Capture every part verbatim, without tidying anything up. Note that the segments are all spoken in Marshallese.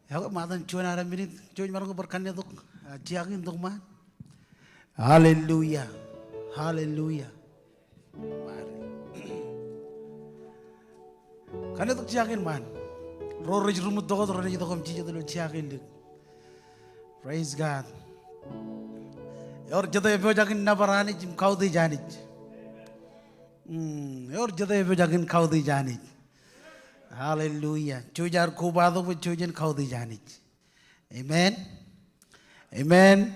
Ekwe, ṃōttan juon aō minit, jouj maroñ ke bar kannetok, ah, jea kein tok ṃaan. Hallelujah. Hallelujah. Kannetok jea kein ṃaan. Ro rej ruṃwij tok wōt renaaj itok im jijet ilo jea kein lik. Praise God. Ewōr jete epojak in nōbar Anij im kautiej Anij? Mm, ewōr jete epojak in kautiej Anij? Hallelujah. Jouj aer kobatok bwe jouj en kautiej Anij. Amen. Amen.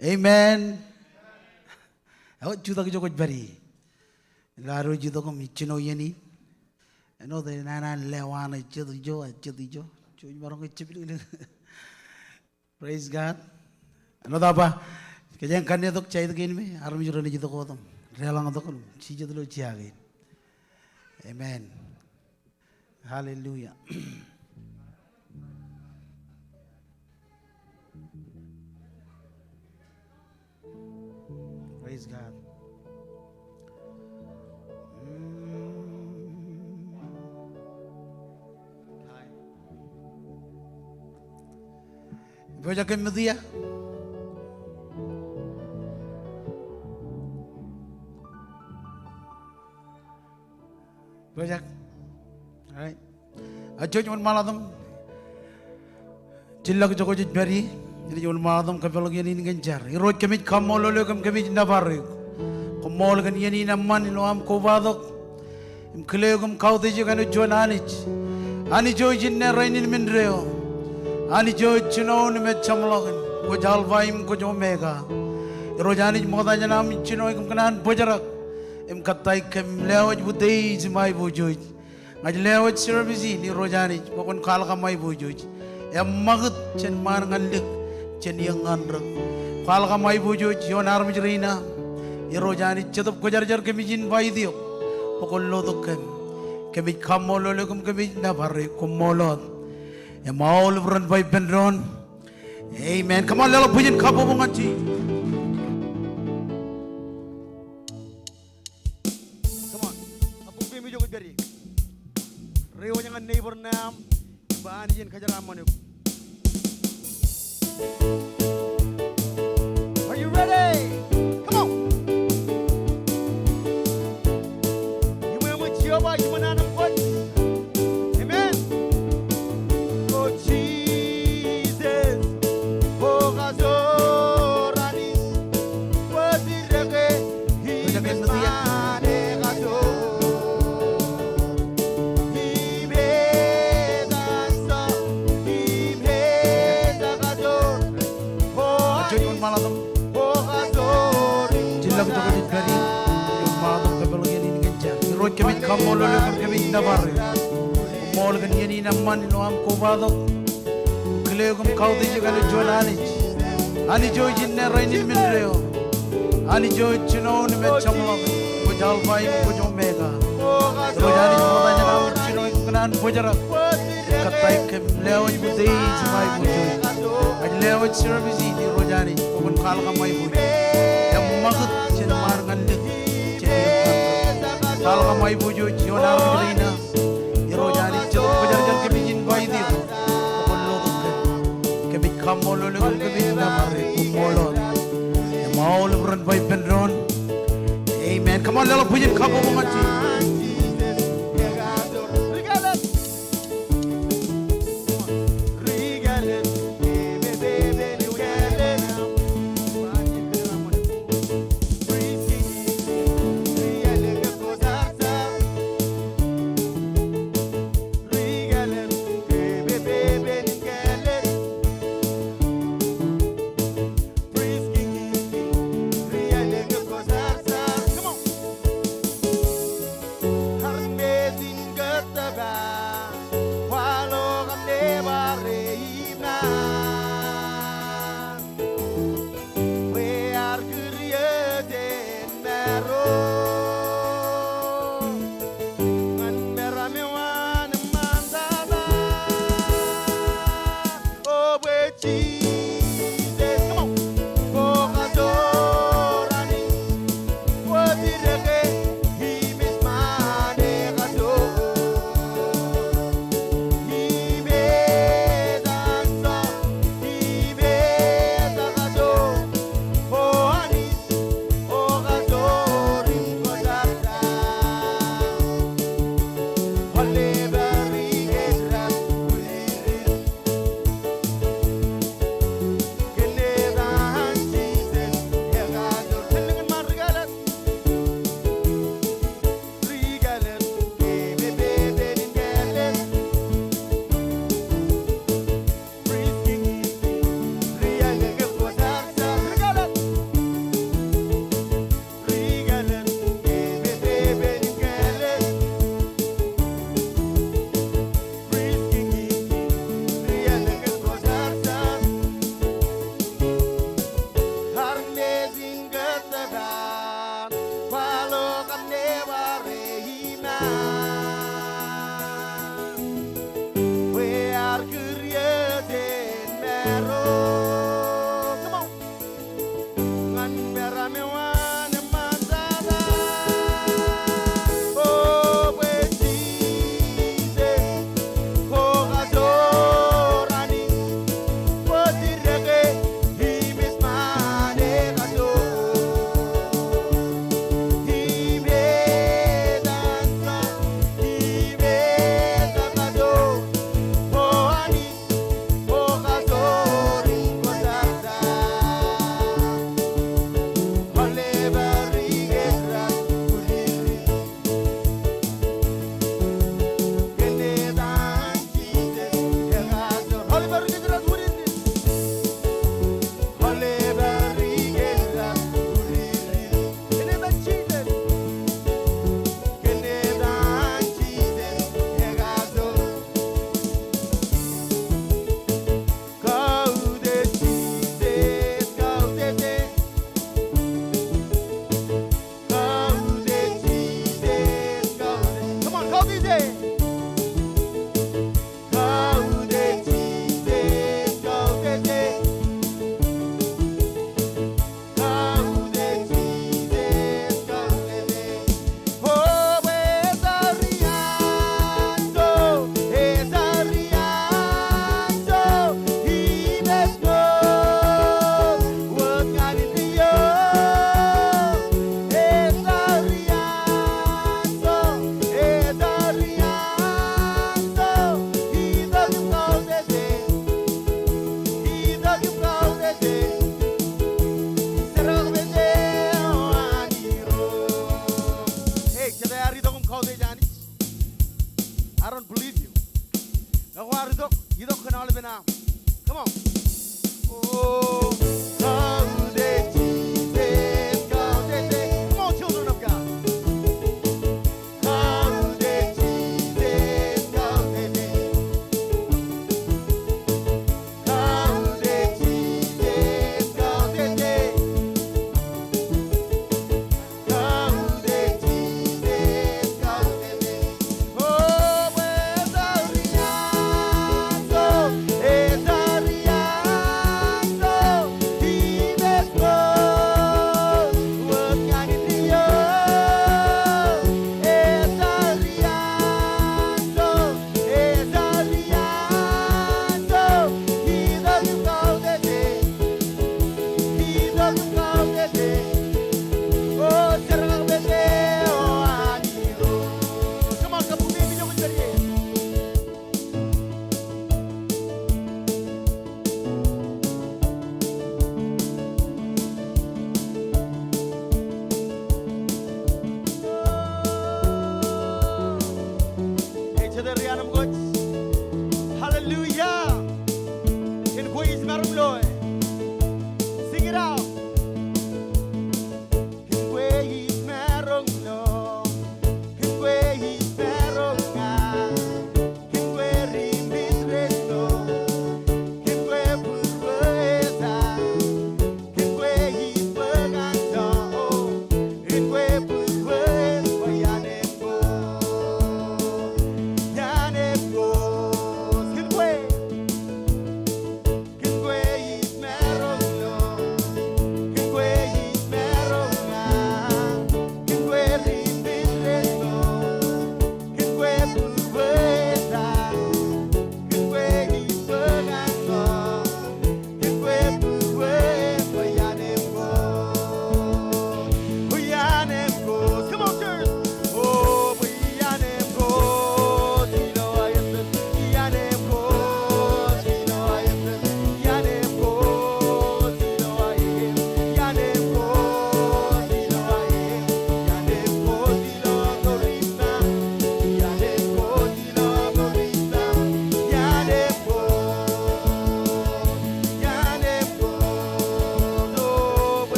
Amen. Ewōr jutak ijo kwōj pād ie. Ilo ad wōj itok im ijjino iien in, āinwōt enana lewaan ej jet ijo, ej jet ijo. Jouj maroñ ke jepḷeḷe. Praise God. Āinwōt aō ba, kōjeañ kannetok jea kein me armej renaaj itok wōt im deḷọñtok im jijet ilo jea kein. Amen. Hallelujah. Praise God. Mm. Hi. Epojak ke Midia? Epojak. All right. Ak jouj wōnṃaanḷọk im jillọk ijo kwōj pād ie. Enaaj wōnṃaanḷọk im kōpeḷḷọk iien in kōn jar. Irooj, kōmij kaṃṃoolol eok im kōmij nōbar eok. Koṃṃool kōn iien in eṃṃan ilo aṃ kobatok im kile eok im kautiej eok āinwōt juon Anij. Anij eo ej inne, rainin im indeeo. Anij eo ej jinoin im ej jeṃḷọkin. Kwōj Alpha im kwōj Omega. Irooj Anij, ṃokta jān am ijjino eok im kōṇaan bōjrak im kōttāik kōm im lewōj utiej im aiboojoj. Ña ij lewōj service in, Irooj Anij, bwe kwōn kwaḷọk aṃ aiboojoj. Eṃṃakūt jān ṃaan ñan lik, jān iiōk ñan rōk. Kwaḷọk aṃ aiboojoj ioon armej rein aṃ. Irooj Anij, Jetōb Kwōjarjar, kōmij invite eok bwe kwōn lotok kōm. Kōmij kaṃṃoolol eok im kōmij nōbar eok. Koṃṃool wōt. Im aolep ren ba ippān doon, amen. Come on, leḷọk bwijin kabbokbok ñan Jisōs. Come on. Kabbokbok ijo kwōj pād ie. Reiwōj ñan neighbor eo aṃ. Ba Anij en kōjeraaṃṃan eok. Are you ready? Come on. Iṃōṃōj Jeova, iṃōṃōj an kwōj. Amen. O Jisōs, o kajoor Anij. Ewōr Irooj, kōmij kaṃṃoolol eok, kōmij nōbar eok. Koṃṃool kōn iien in eṃṃan ilo am kobatok. Kile eok im kautiej eok āinwōt juon Anij. Anij eo ej inne, rainin im indeeo. Anij eo ej jinoin im ej jeṃḷọkin. Kwōj Alpha im kwōj Omega. Irooj Anij, ṃokta jān am ijjino eok im kōṇaan bōjrak. Kōttāik kōm im lewōj utiej im aiboojoj. Ij lewōj service in, Irooj Anij, bwe kwōn kwaḷọk aṃ aiboojoj. Eṃṃakūt jān ṃaan ñan lik. Jān lik ñan lik. Kwaḷọk aṃ aiboojoj ioon armej rein aṃ. Irooj Anij, Jetōb Kwōjarjar, kōmij invite eok bwe kwōn lotok kōm. Kōmij kaṃṃoolol eok im kōmij nōbar eok. Koṃṃool wōt. Im aolep ren ba ippān doon, amen. Come on, leḷọk bwijin kabbokbok ñan Jisōs. Come on. Come on, kautiej e. Hey, jete ear itok im kautiej Anij? I don't believe you. Ekwe ear itok, itok kōn aolepen aṃ. Come on. Oh, kautiej Jisōs, kautiej e. Come on, children of God. Kautiej Jisōs, kautiej e. Kautiej Jisōs, kautiej e.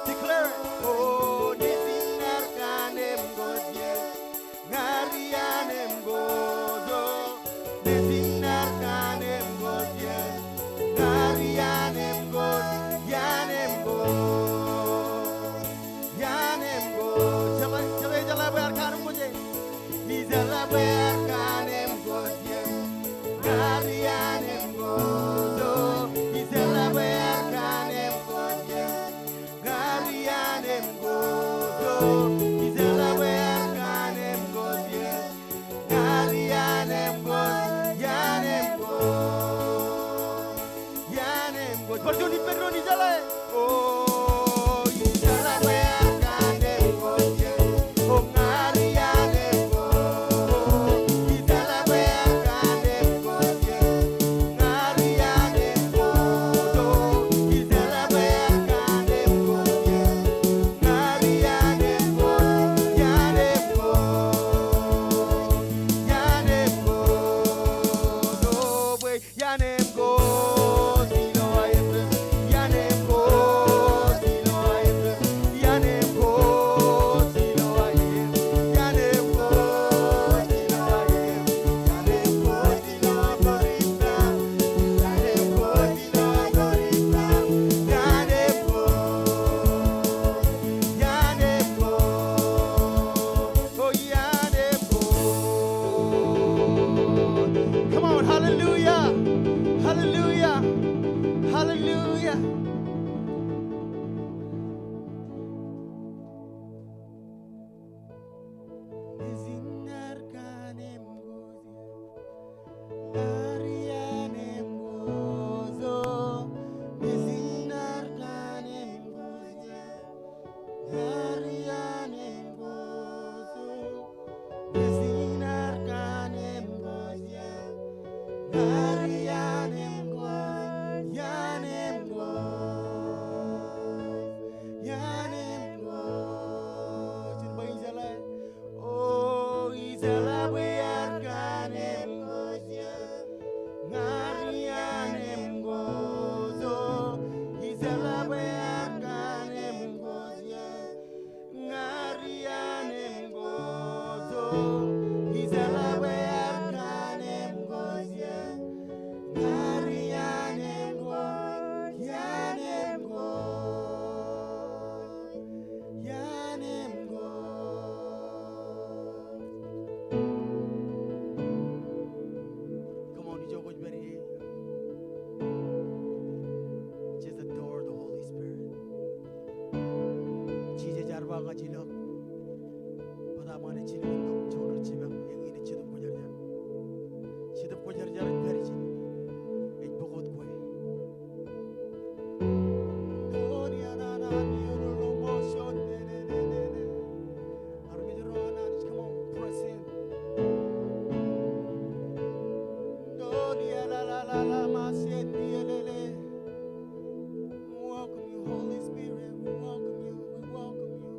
Declare it. O Nejin nar kanemkwōj, ña ri anemkwōj. O Nejin nar kanemkwōj, ña ri anemkwōj. Ianemkwōj, ianemkwōj. Jeḷā, jeḷā, jeḷā bwe ear kanemkwōj e. Ijeḷā bwe ear kanemkwōj, ña ri anemkwōj. O ijeḷā bwe ear kanemkwōj, ña ri anemkwōj. O ijeḷā bwe ear kanemkwōj, ña ri anemkwōj. Ianemkwōj, ianemkwōj. Bar juon ippān doon ijeḷā. O ijeḷā bwe ear kanemkwōj, o ña ri anemkwōj. Ijeḷā bwe ear kanemkwōj, ña ri anemkwōj. O ijeḷā bwe ear kanemkwōj, ña ri anemkwōj. Ianemkwōj, ianemkwōj. O bwe ianemkwōj ilo aer, ianemkwōj ilo aer, ianemkwōj ilo aer, ianemkwōj ilo aer, ianemkwōj ilo aer, ianemkwōj ilo aer, ianemkwōj, ianemkwōj. O ianemkwōj. Come on, hallelujah. Hallelujah. Hallelujah. Nejin nar kanemkwōj, ña ri anemkwōj. O Nejin nar kanemkwōj, ña ri anemkwōj. O Nejin nar kanemkwōj, ña ri anemkwōj. Ianemkwōj, ianemkwōj. Jen bwe ijeḷā. O ijeḷā bwe ear kanemkwōj, ña ri anemkwōj. O ijeḷā bwe ear kanemkwōj, ña ri anemkwōj. O ijeḷā bwe ear kanemkwōj, ña ri anemkwōj. Ianemkwōj, ianemkwōj. Come on, ijo kwōj pād ie. Just adore the Holy Spirit. Jisōs ear ba ña jilọk. Bōtab ñan ej jilkintok juon ri jipañ, eñin ej Jetōb Kwōjarjar. Jetōb Kwōjarjar ej pād ijin. Ej pukot kwe. Armej ro an Anij, come on, press in. We welcome you, Holy Spirit. We welcome you. We welcome you.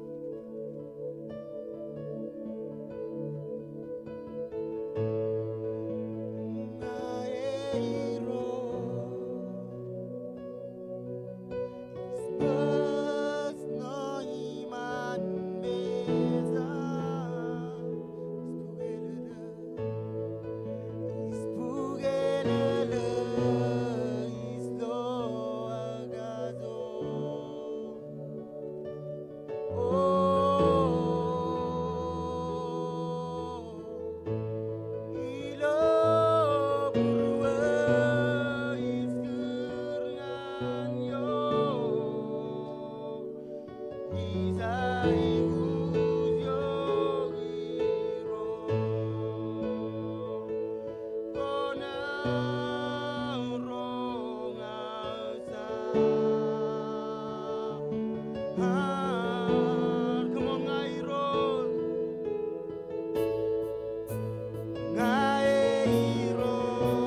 Come on, ña Irooj. Ña Irooj.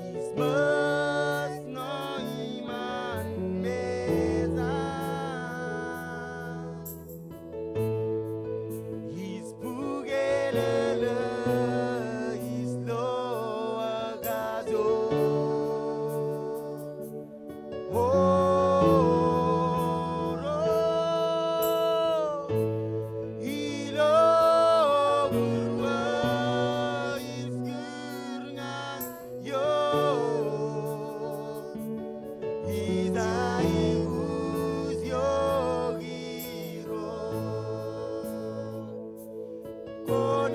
Ij ṃōj ṇo iṃaan Mejja. Ij bukelōlō, ij lo kajoor. O Irooj, ilo būruō ij kūr ñan eok. Ij aikuj eok Irooj. Kwōn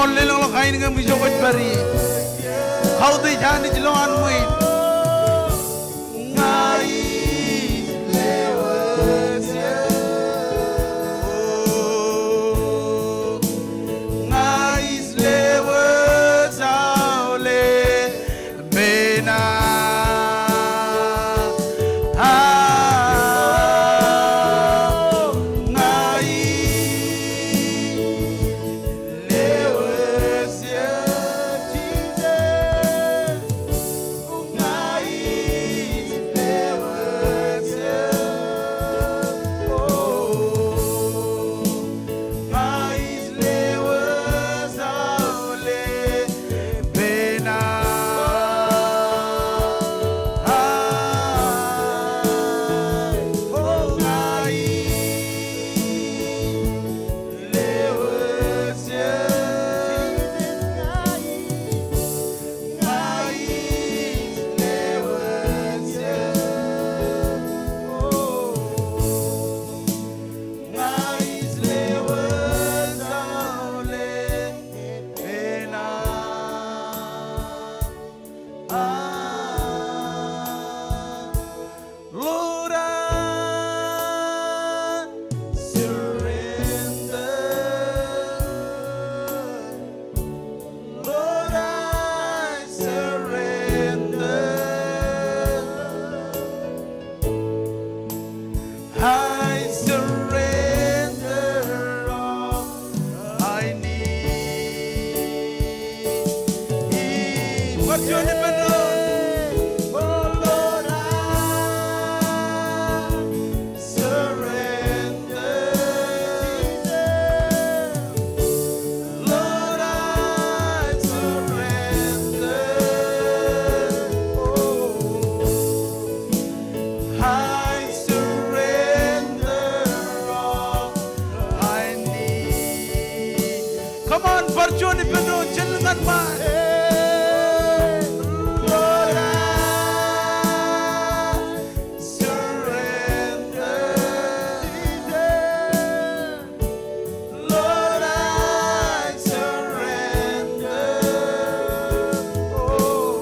Lelōñḷọk kain kōm ijo kwōj pād ie. Kautiej Anij ilowaan ṃwiin. Ña ij lewōj eō. Ña ij lewōj aolep eṇ. A, ña ij lewōj eō, Jisōs. Ña ij lewōj eō. O, ña ij lewōj aolep eṇ. A, o, ña ij lewōj eō. Ña ij lewōj eō. Ña ij lewōj aolep eṇ. A, Lord, I surrender. Lord, I surrender. I surrender all I need. Bar juon ippān doon. Oh Lord, I surrender. Lord, I surrender. Oh, I surrender all I need. Come on, bar juon ippān doon, jen lōñ ñan ṃaan. Lord, I surrender. Lord, I surrender. Oh,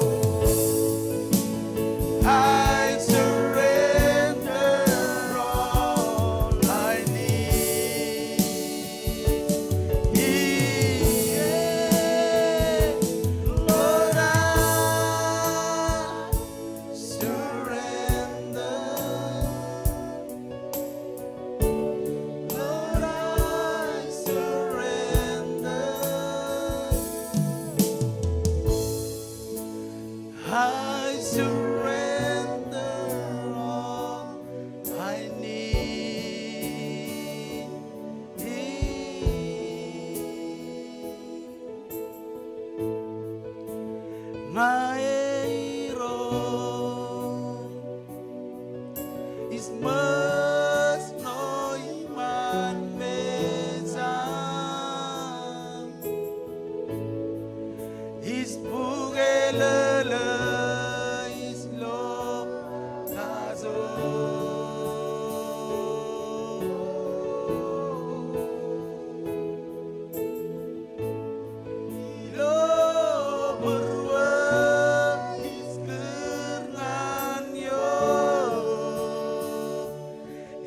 I surrender all I need. Lord, I surrender. Lord, I surrender. I surrender all I need. Ña ij roñ ij ṃōjṇọ iṃaan mejaṃ. Ij bukelōlō ij lo kajoor. Ilo būruō ij kūr ñan eok,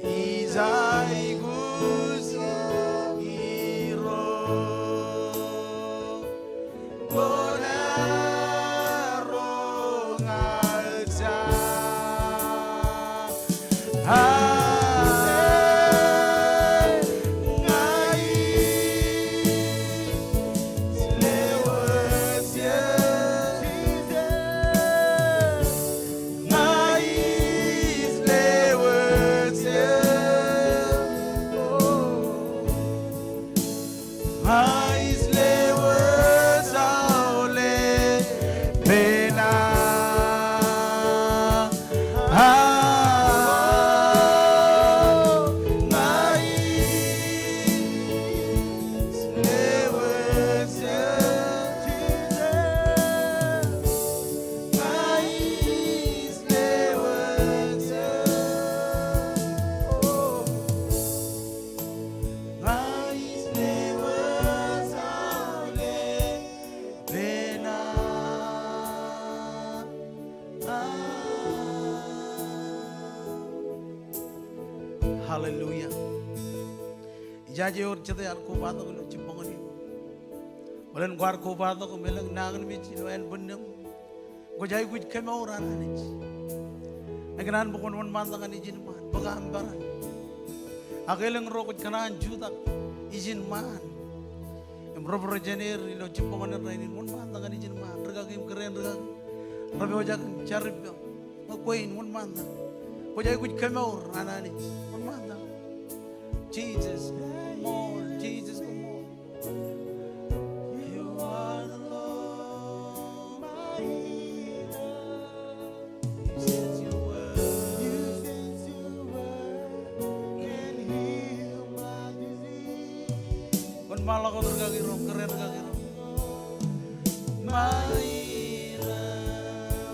ij aikuj Irooj. Kwōn aroñ Hallelujah. Ijaje ewōr jete ear kobatok ilo jibboñōn in. Bōlen kwaar kobatok im elōñ nañinmej ilo ānbwinnūṃ. Kwōj aikuj kemour an Anij. Ikōṇaan bwe kwōn wōnṃaantak ñan ijin ṃaan, bōk aṃ peran. Ak elōñ ro kwōj kōṇaan jutak ijin ṃaan im rej bar jān er ilo jibboñōn rainin, wōnṃaantak ñan ijin ṃaan. Rikaki im kōrā in rikaki, rej pojak im jar ippaṃ. Ñe kwe in, wōnṃaantak. Kwōj aikuj kemour an Anij. Wōnṃaantak. Jesus, koṃṃool. Jesus, koṃṃool. You are the Lord, my healer. You sent your word. You sent your word and heal my disease. Wōnṃaanḷọk wōt rikaki ro, kōrā in rikaki ro. My healer,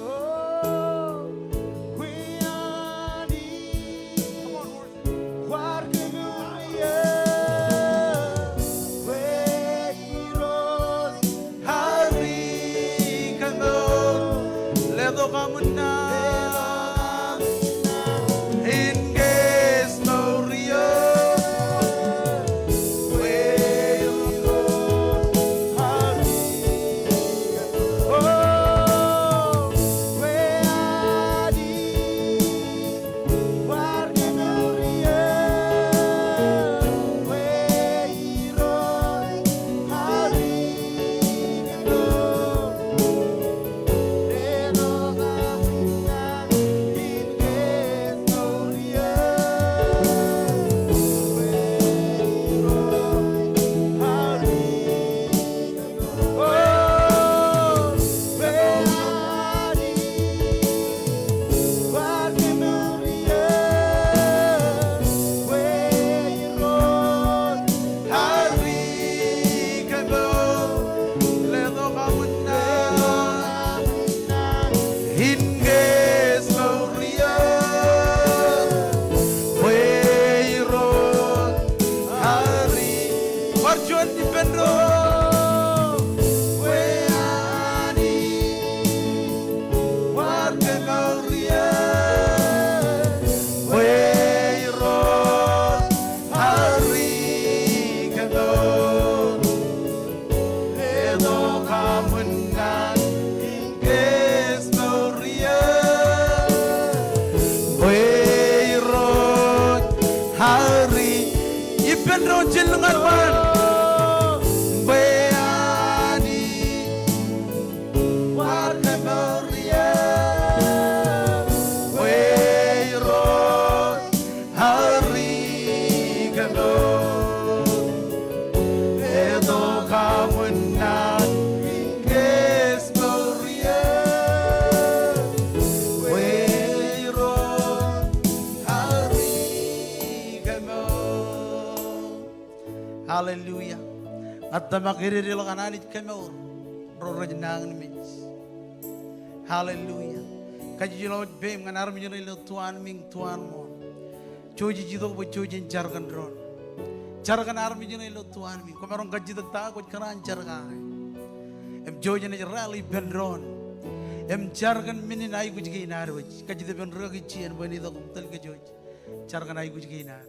oh, kwe an in. Come on, worship. Kwaar kemour iiō, kwe Irooj, ear ri kemour, letok aṃ naan in kemour iiō, kwe Irooj, ear ri kemour. Oh, kwe an in. Bar juon ippān doon. Kwe an in, kwaar kemour iiō, kwe Irooj, ear ri kemour. Letok aṃ naan in kemour iiō, kwe Irooj, ear ri. Ippān doon jān lōñ an ṃaan. Kwe an in, kwaar kemour iiō, kwe Irooj, ear ri kemour. Letok aṃ naan in kemour iiō, kwe Irooj, ear ri kemour. Hallelujah. Ña ij tōmak ededeḷọk an Anij kemour ro rej nañinmej. Hallelujah. Kajjitōk wōj peiṃ ñan armej ṇe ilo tuanmiiñ, tuanmooṇ. Jouj ej itok bwe jouj jen jar kōn doon. Jar kōn armej ṇe ilo tuanmiiñ. Kwōmaroñ kajjitōk ta kwōj kōṇaan jar kake. Im jouj jen ej rally ippān doon im jar kōn men in aikuj kein ad wōj. Kajjitōk ippān rikaki ijin bwe en itok im tōl kōj wōj. Jar kōn aikuj kein ad.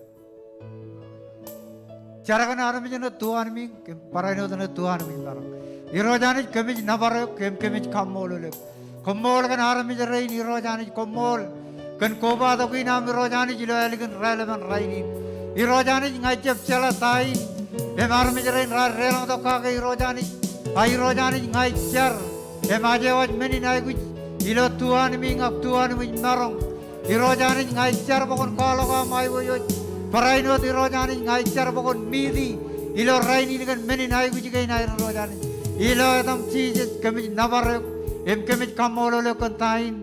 Jar kōn armej ṇe tuanmiiñ, kōm barāinwōt ṇe tuanmiiñ maroñ. Irooj Anij, kōmij nōbar eok im kōmij kaṃṃoolol eok. Koṃṃool kōn armej rein Irooj Anij, koṃṃool kōn kobatok in aṃ Irooj Anij ilo ālikin raelepin rainin. Irooj Anij, ña ij jab jeḷā ta in im armej rein raar deḷọñtok kake Irooj Anij. A Irooj Anij, ña ij jar im aje wōj men in aikuj ilo tuanmiiñ ak tuanmiiñ maroñ. Irooj Anij, ña ij jar bwe kwōn kwaḷọk aṃ aiboojoj. Barāinwōt Irooj Anij, ña ij jar bwe kwōn miti ilo rainin kōn men in aikuj kein aer Irooj Anij. Ilo etaṃ Jisōs kōmij nōbar eok im kōmij kaṃṃoolol eok kōn ta in.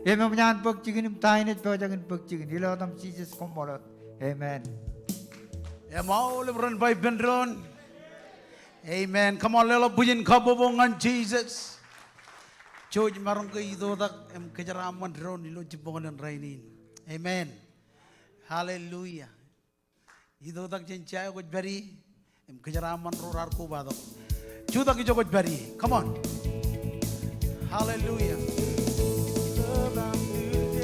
Im eṃōj an bōk jikin im ta in ej pojak in bōk jikin. Ilo etaṃ Jisōs, koṃṃool wōt. Amen. Im aolep ren ba ippān doon. Amen. Come on, leḷọk bwijin kabbokbok ñan Jisōs. Jouj maroñ ke itoitak im kōjeraaṃṃan doon ilo jibboñōn in rainin. Amen. Hallelujah. Itoitak jān jea eo kwōj pād ie im kōjeraaṃṃan ro raar kobatok. Jutak ijo kwōj pād ie. Come on. Hallelujah. Kōbatok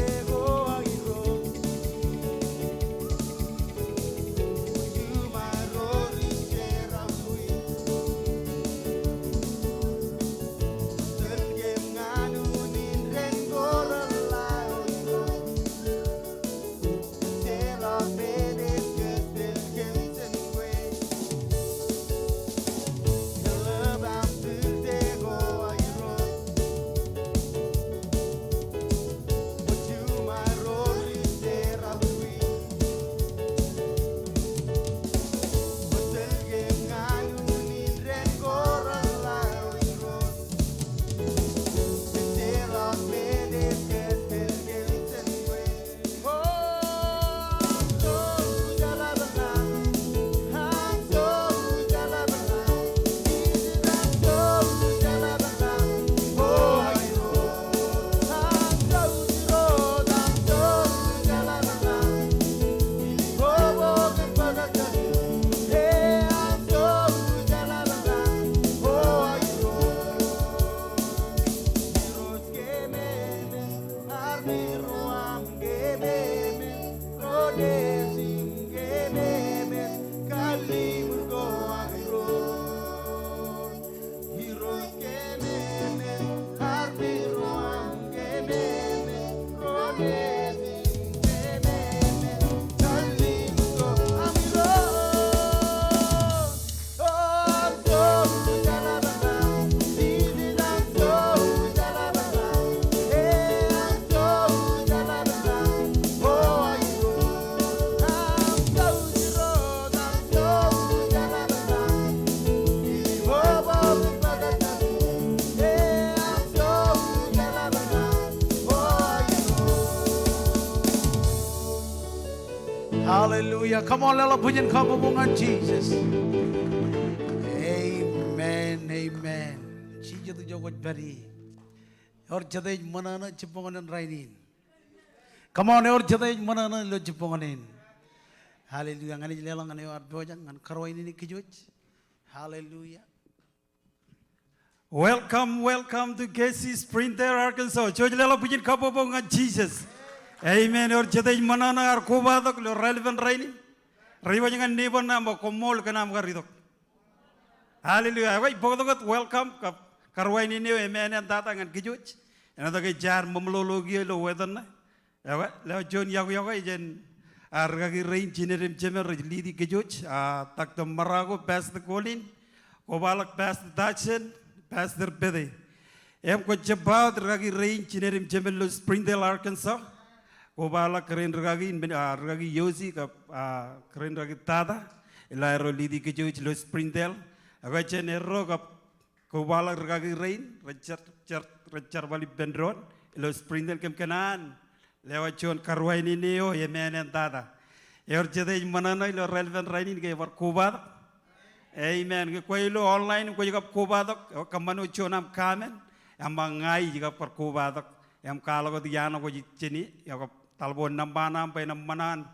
Irooj. Hallelujah. Come on, leḷọk bwijin kabbokbok ñan Jisōs. Amen, amen. Jisōs ijo kwōj pād ie. Ewōr jete ej ṃōṇōṇō jibboñōn rainin? Come on, ewōr jete ej ṃōṇōṇō ilo jibboñōn in? Hallelujah. Ña ij leḷọk ñan eo ear pojak ñan karuwainene kōj. Hallelujah. Welcome, welcome to K C Springdale, Arkansas. Jouj leḷọk bwijin kabbokbok ñan Jisōs. Amen. Ewōr jete ej ṃōṇōṇō ear kobatok ilo raelepen rainin? Reiwōj ñan neighbor ṇe im ba, koṃṃool kōn aṃ kar itok. Hallelujah. Ekwe, bōktok wōt welcome kab karuwainene eo eṃṃan tata ñan kōj. Āinwōt ke jaar ṃōṃḷoḷo kiiō ilo weather ṇe. Ekwe, lewōj juon iọkwe, iọkwe jān, ah, rikaki rein, jined im jemed rej lead-i kōj, ah, Doctor Marako, Pastor Colin, kobaḷọk Pastor Tachen, Pastor Pete. Im kwō jab wōt rikaki rein, jined im jemed ilo Springdale, Arkansas. Kobaḷọk kōrā in rikaki, ah, rikaki Yosi kab, ah, kōrā in rikaki Tata. Ilo aerro lead-i kōj ilo Springdale. Ekwe jān erro kab kobaḷọk rikaki rein, rej jar, jar, rej jerbal ippān doon ilo Springdale kōm kōṇaan lewōj juon karuwainene eo eṃṃan tata. Ewōr jete ej ṃōṇōṇō ilo raelepen rainin ke ebar kobatok? Amen. Ke kwe ilo online kwōj kab kobatok, ekwe kōṃṃan wōt juon aṃ comment, im ba ña ij kab bar kobatok. Im kwaḷọk wōt iaan kwōj ej jāni, ekwe kab taḷboon nōṃba ṇe aṃ bwe en ṃōṇōṇō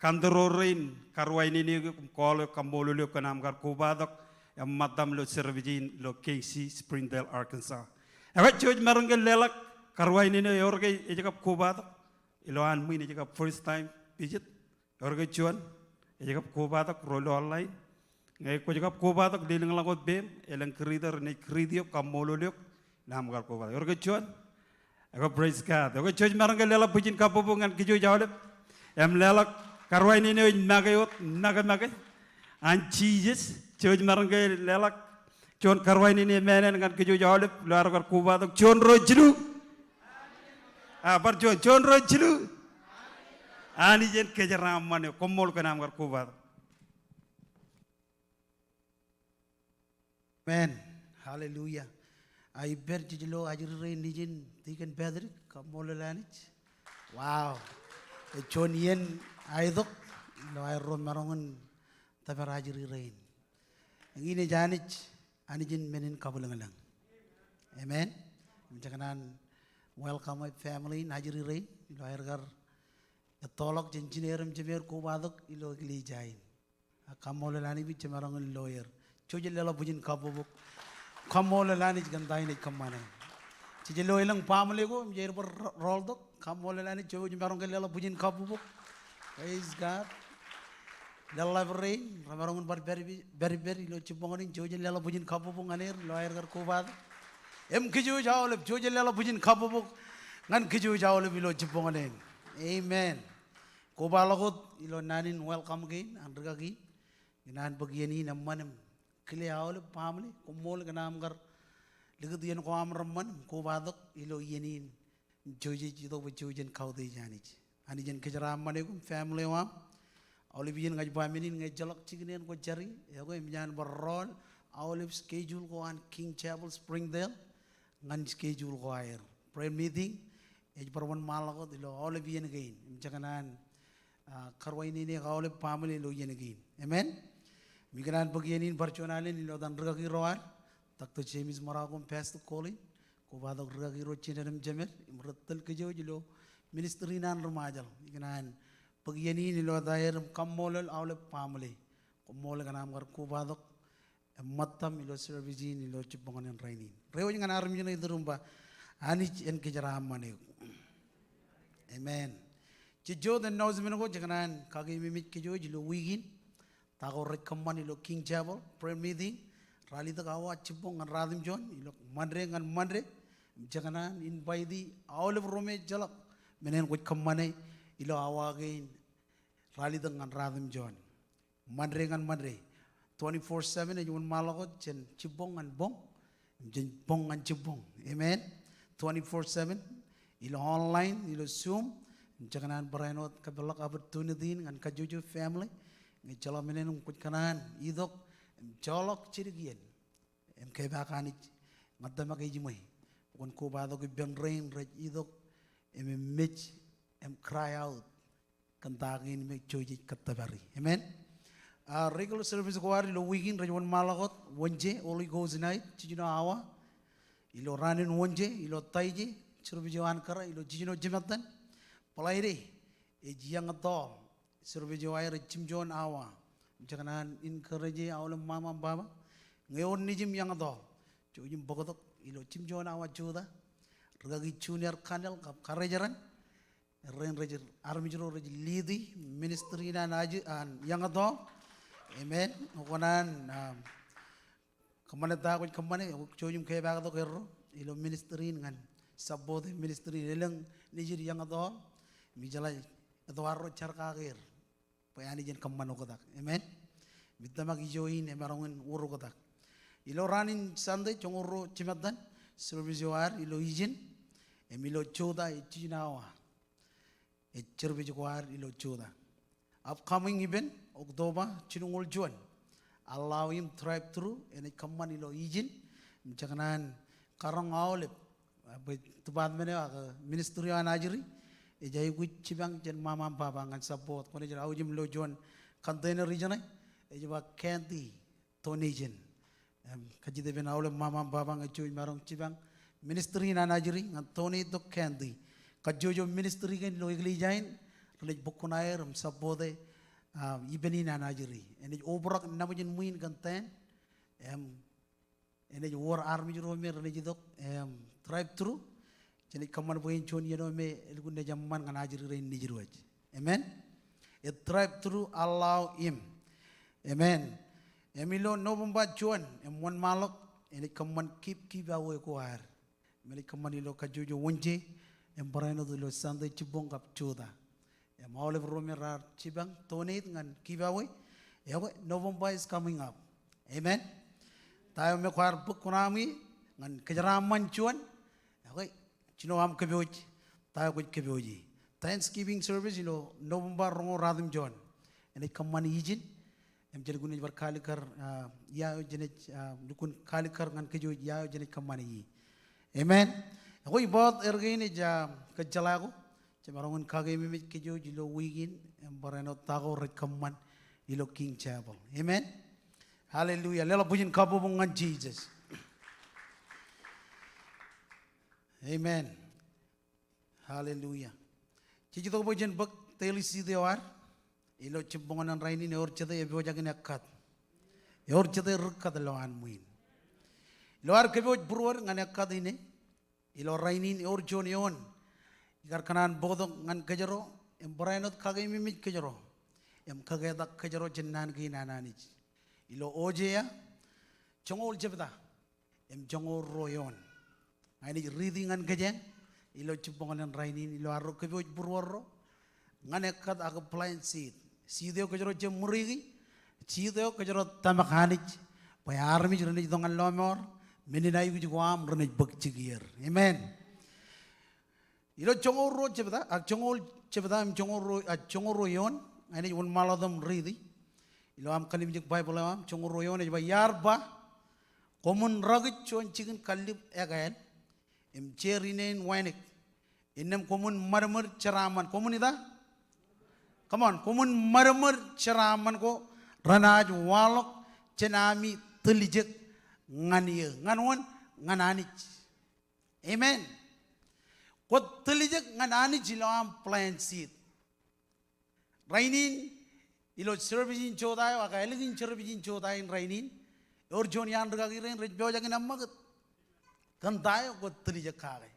kantōro rein, karuwainene eo, call eo, kaṃṃoolol eok kōn aṃ kar kobatok im ṃōttam ilo service in ilo K C Springdale, Arkansas. Ekwe, jouj maroñ ke leḷọk karuwainene eo ewōr ke ej kab kobatok ilo an ṃwiin, ej kab first time visit. Ewōr ke juon ej kab kobatok ro ilo online? Ñe kwōj kab kobatok, lelōñḷọk wōt peiṃ, elōñ greeter enaaj greet eok, kaṃṃoolol eok ilo aṃ kar kobatok. Ewōr ke juon? Ekwe, praise God. Ekwe, jouj maroñ ke leḷọk bwijin kabbokbok ñan kōj aolep. Im leḷọk karuwainene eo ej make wōt, make, make, an Jisōs. Jouj maroñ ke leḷọk juon karuwainene eṃṃan ñan kōj aolep ilo ad kar kobatok. Juon, ruo, jilu. Ah, bar juon, juon, ruo, jilu. Anij en kōjeraaṃṃan eok. Koṃṃool kōn aṃ kar kobatok. Amen. Hallelujah. Ij pād jej lo ajri rein nejin, Deacon Patrick, kaṃṃoolol Anij. Wow. Ej juon iien aetok ilo aerro maroñ in tōpar ajri rein. Eñin ej Anij, Anij in men in kabwilōñlōñ. Amen. Im jekōṇaan welcome e family in ajri rein ilo aer kar ettoḷọk jān jineer im jemeer kobatok ilo eklejia in. Ak kaṃṃoolol Anij bwe jemaroñ in lo er. Jouj leḷọk bwijin kabbokbok. Kaṃṃoolol Anij kōn ta in ej kōṃṃane. Jej lo elōñ baaṃle ko im jej bar ro-, rooltok. Kaṃṃoolol Anij, jouj maroñ ke leḷọk bwijin kabbokbok. Praise God. Leḷḷap rein, remaroñ in bar pād ippād, pād ippād ilo jibboñōn in, jouj leḷọk bwijin kabbokbok ñan er ilo aer kar kobatok. Im kōj aolep, jouj leḷọk bwijin kabbokbok ñan kōj aolep ilo jibboñōn in. Amen. Kobaḷọk wōt ilo naan in welcome kein an rikaki in. Ikōṇaan bōk iien in eṃṃan im kile aolep baaṃle, koṃṃool kōn aṃ kar likūt iien ko aṃ reṃṃan im kobatok ilo iien in. Im jouj ej itok bwe jouj jen kautiej Anij. Anij en kōjeraaṃṃan eok im family eo aṃ. Aolep iien ña ij ba men in ñe ejjeḷọk jikin eṇ kwōj jari, ekwe eṃōj an bar rool aolep schedule ko an King Chapel Springdale ñan schedule ko aer. Prayer meeting ej bar wōnṃaanḷọk wōt ilo aolep iien kein. Im jekōṇaan, ah, karuwainene eok aolep baaṃle ilo iien kein. Amen. Im ikōṇaan bōk iien in bar juon alen ilo etan rikaki ro ad, Doctor James Marako im Pastor Colin, kobatok rikaki ro jined im jemed im rej tōl kōj ilo ministry in an ri Ṃajeḷ. Ikōṇaan bōk iien in ilo etaer im kaṃṃoolol aolep baaṃle. Koṃṃool kōn aṃ kar kobatok im ṃōttam ilo service in ilo jibboñōn in rainin. Reiwōj ñan armej ṇe iturūṃ im ba, Anij en kōjeraaṃṃan eok. Amen. Jej jota announcement ko, jekōṇaan kakeememej kōj ilo wiik in. Ta ko rej kōṃṃan ilo King Chapel prayer meeting, ralitōk awa jibboñ ñan ratimjuon, ilo Monday ñan Monday. Im jekōṇaan invite aolep ro me ejjeḷọk men eṇ kwōj kōṃṃane ilo awa kein, ralitōk ñan ratimjuon. Monday ñan Monday. Twenty-four seven ej wōnṃaanḷọk wōt jān jibboñ ñan boñ im jān boñ ñan jibboñ. Amen. Twenty-four seven ilo online, ilo Zoom. Im jekōṇaan barāinwōt kōpeḷḷọk opportunity in ñan kajjojo family. Ñe ejjeḷọk men eṇ kwōj kōṇaan itok im joḷọk jidik iien, im kepaak Anij, ña tōmak ejiṃwe kwōn kobatok ippān rein rej itok im eṃōj im cry out kōn ta kein me jej kōttōpari. Amen. A, regular service ko ad ilo wiik in rej wōnṃaanḷọk wōt Wednesday, Holy Ghost night, jiljino awa. Ilo raan in Wednesday, ilo Thursday, service eo an kōrā ilo jiljino jimettan. Friday, ej young adult service eo aer ej jimjuon awa. Im jej kōṇaan encourage aolep ṃaṃa im baba, ñe ewōr nejim young adult, jouj im bōktok ilo jimjuon awa jota. Rikaki Junior Cannell kab karijeran, errein rej, armej ro rej lead ministry in an ajri, an young adult. Amen. Kwōkōṇaan, um, kōṃṃane ta kwōj kōṃṃane, jouj im kepaaktok erro ilo ministry in ñan support e ministry in elōñ nejid young adult. Im ijeḷā etto arro jar kake er bwe Anij en kōṃṃan oktak. Amen. Im ij tōmak ijo in emaroñ in wōr oktak. Ilo raan in Sunday, joñoul ruo jimettan, service eo ad ilo ijin. Im ilo jota ej jiljino awa ej service ko ad ilo jota. Upcoming event, October jilñoul juon. Allow im drive through, enaaj kōṃṃan ilo ijin. Im jej kōṇaan karoñ aolep, a, bwe department eo ak ministry eo an ajri ej aikuj jipañ jān ṃaṃa im baba ñan support. Kwōnaaj aujim ilo juon container ijeṇe, ej ba candy donation. Im, kajjitōk ippān aolep ṃaṃa im baba ñe jej maroñ jipañ ministry in an ajri ñan donate tok candy. Kajjojo ministry kein ilo eklejia in renaaj bōk kuṇaer im support e, a, ippān in an ajri. Enaaj obrak nabōjin ṃwiin kōn ten. Im, enaaj wōr armej ro me renaaj itok, im, drive through. Jenaaj kōṃṃan bwe en juon iien eo me elukkuun naaj eṃṃan ñan ajri rein nejid wōj. Amen. Ej drive through, allow im. Amen. Im ilo November juon, im wōnṃaanḷọk, enaaj kōṃṃan give, giveaway ko ad. Im enaaj kōṃṃan ilo kajjojo Wednesday, im barāinwōt ilo Sunday jibboñ kab jota. Im aolep ro me raar jipañ donate ñan giveaway. Ekwe, November is coming up. Amen. Ta eo me kwaar bōk kuṇaaṃ ie ñan kōjeraaṃṃan juon. Ekwe, jino aṃ kōpooj ta eo kwōj kōpooj ie. Thanksgiving service ilo November roñoul ratimjuon. Enaaj kōṃṃan ijin. Im jen lukkuun ej bar kalikkar, a, ia eo jenaaj, a, lukkuun kalikkar ñan kōj wōj ia eo jenaaj kōṃṃane ie. Amen. Ekwe, ibout er kein ej, a, kōjjeḷā ko. Jemaroñ in kakeememej kōj wōj ilo wiik in, im barāinwōt ta ko rej kōṃṃan ilo King Chapel. Amen. Hallelujah. Leḷọk bwijin kabbokbok ñan Jisōs. Amen. Hallelujah. Jej itok bwe jen bōk daily seed eo ad. Ilo jibboñōn in rainin ewōr jete epojak in ekkat. Ewōr jete ri-ekkat lowaan ṃwiin. Ilo ad kōpooj būruod ñan ekkat ine, ilo rainin ewōr juon eoon ikar kōṇaan bōktok ñan kōjro, im barāinwōt kakeememej kōjro, im kaketak kōjro jān naan kein an Anij. Ilo Hosea, joñoul jebta, im joñoul ruo eoon. Ña inaaj riiti ñan kōjeañ ilo jibboñōn in rainin ilo arro kōpooj būruorro ñan ekkat ak plant seed. Seed eo kōjro jab ṃuriki, seed eo kōjro tōmak Anij bwe armej renaaj itok ñan lọmọọr, men in aikuj ko aṃ renaaj bōk jikier. Amen. Ilo joñoul ruo jebta, ak joñoul jebta im joñoul ruo, a, joñoul ruo eoon, ña inaaj wōnṃaanḷọk im riiti. Ilo aṃ kalimjek Baibōḷ eo aṃ, joñoul ruo eoon ej ba, iar ba, koṃwin rọkij juon jikin kallib ekāāl, im jeer ine in wānōk. Innām koṃwin ṃadṃōd jeraaṃṃan. Koṃwin ita? Come on, koṃwin ṃadṃōd jeraaṃṃan ko renaaj waḷọk jān ami tiljek ñan eō. Ñan wōn? Ñan Anij. Amen. Kwōj tiljek ñan Anij ilo aṃ plant seed. Rainin, ilo service in jota eo, ak ālikin service in jota in rainin, ewōr juon iaan rikaki rein rej pojak in eṃṃakūt kōn ta eo kwōj tiljek kake.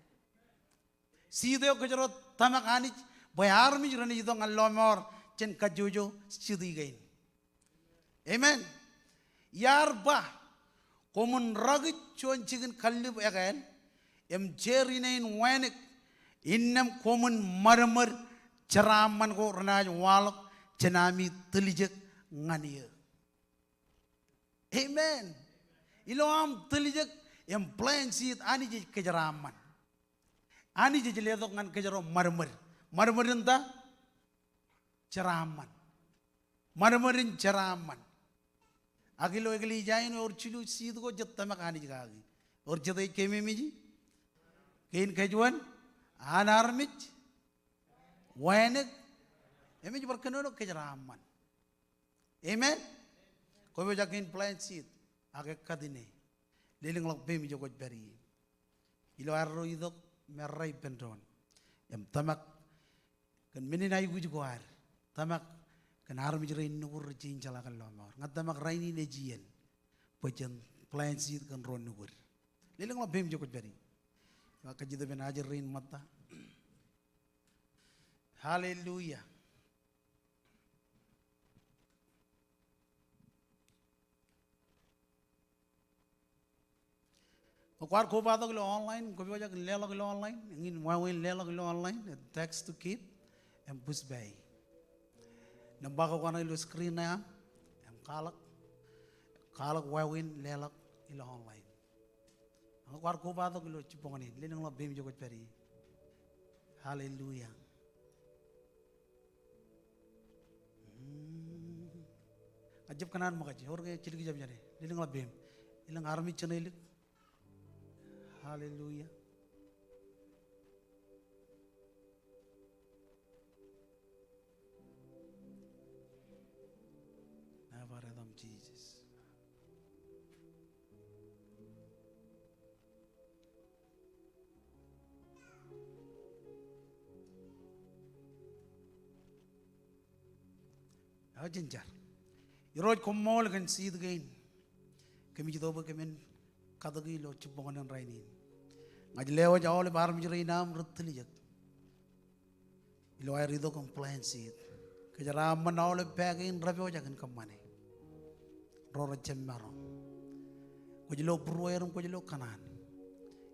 Seed eo kōjro tōmak Anij bwe armej renaaj itok ñan lọmọọr jān kajjojo city kein. Amen. Iar ba, koṃwin rọkij juon jikin kallib ekāāl, im jeer ine in wānōk, innām koṃwin ṃadṃōd jeraaṃṃan ko renaaj waḷọk jān ami tiljek ñan eō. Amen. Ilo aṃ tiljek im plant seed, Anij ej kōjeraaṃṃan. Anij ej letok ñan kōjro ṃadṃōd. Ṃadṃōd in ta? Jeraaṃṃan. Ṃadṃōd in jeraaṃṃan. Ak ilo eklejia in ewōr jilu seed ko jej tōmak Anij kaki. Ewōr jete ej keememej? Kein kōjwōn, an armej, wānōk, Im ej bar kōnono kōjeraaṃṃan. Amen. Kwōpojak in plant seed ak ekkatine. Lelōñḷọk peiṃ ijo kwōj pād ie. Ilo arro itok me errā ippān doon. Im tōmak kōn men in aikuj ko ad. Tōmak kōn armej rein nukud rej jein jeḷā kōn lọmọọr. Ña tōmak rainin ej iien bwe jen plant seed kōn ro nukud. Lelōñḷọk peiṃ ijo kwōj pād ie. Ij kajjitōk ippān ajri rein ṃōtta. Hallelujah. Kwaar kobatok ilo online, kwōpojak in leḷọk ilo online, eñin wāween leḷọk ilo online, text to give, im Pushpay. Nōṃba ko kaṇe ilo screen eo aṃ, im kwaḷọk, kwaḷọk wāween leḷọk ilo online. Ak kwaar kobatok ilo jibboñōn in, lelōñḷọk peiṃ ijo kwōj pād ie. Hallelujah. Mm. Ña jab kōṇaan ṃōkaj, eor ke jidik jab jāne, lelōñḷọk peiṃ. Elōñ armej jeṇe ilik. Hallelujah. Nōbar etaṃ Jisōs. Ak jen jar. Irooj, koṃṃool kōn seed kein. Kōmij itok bwe kōmin katōki ilo jibboñōn in rainin. Ña ij lewōj aolep armej rein aṃ rej tiljek ilo aer itok im plant seed. Kōjeraaṃṃan aolep pā kein repojak in kōṃṃane. Ro rej jab maroñ. Kwōj lo būrueir im kwōj lo kōṇaan.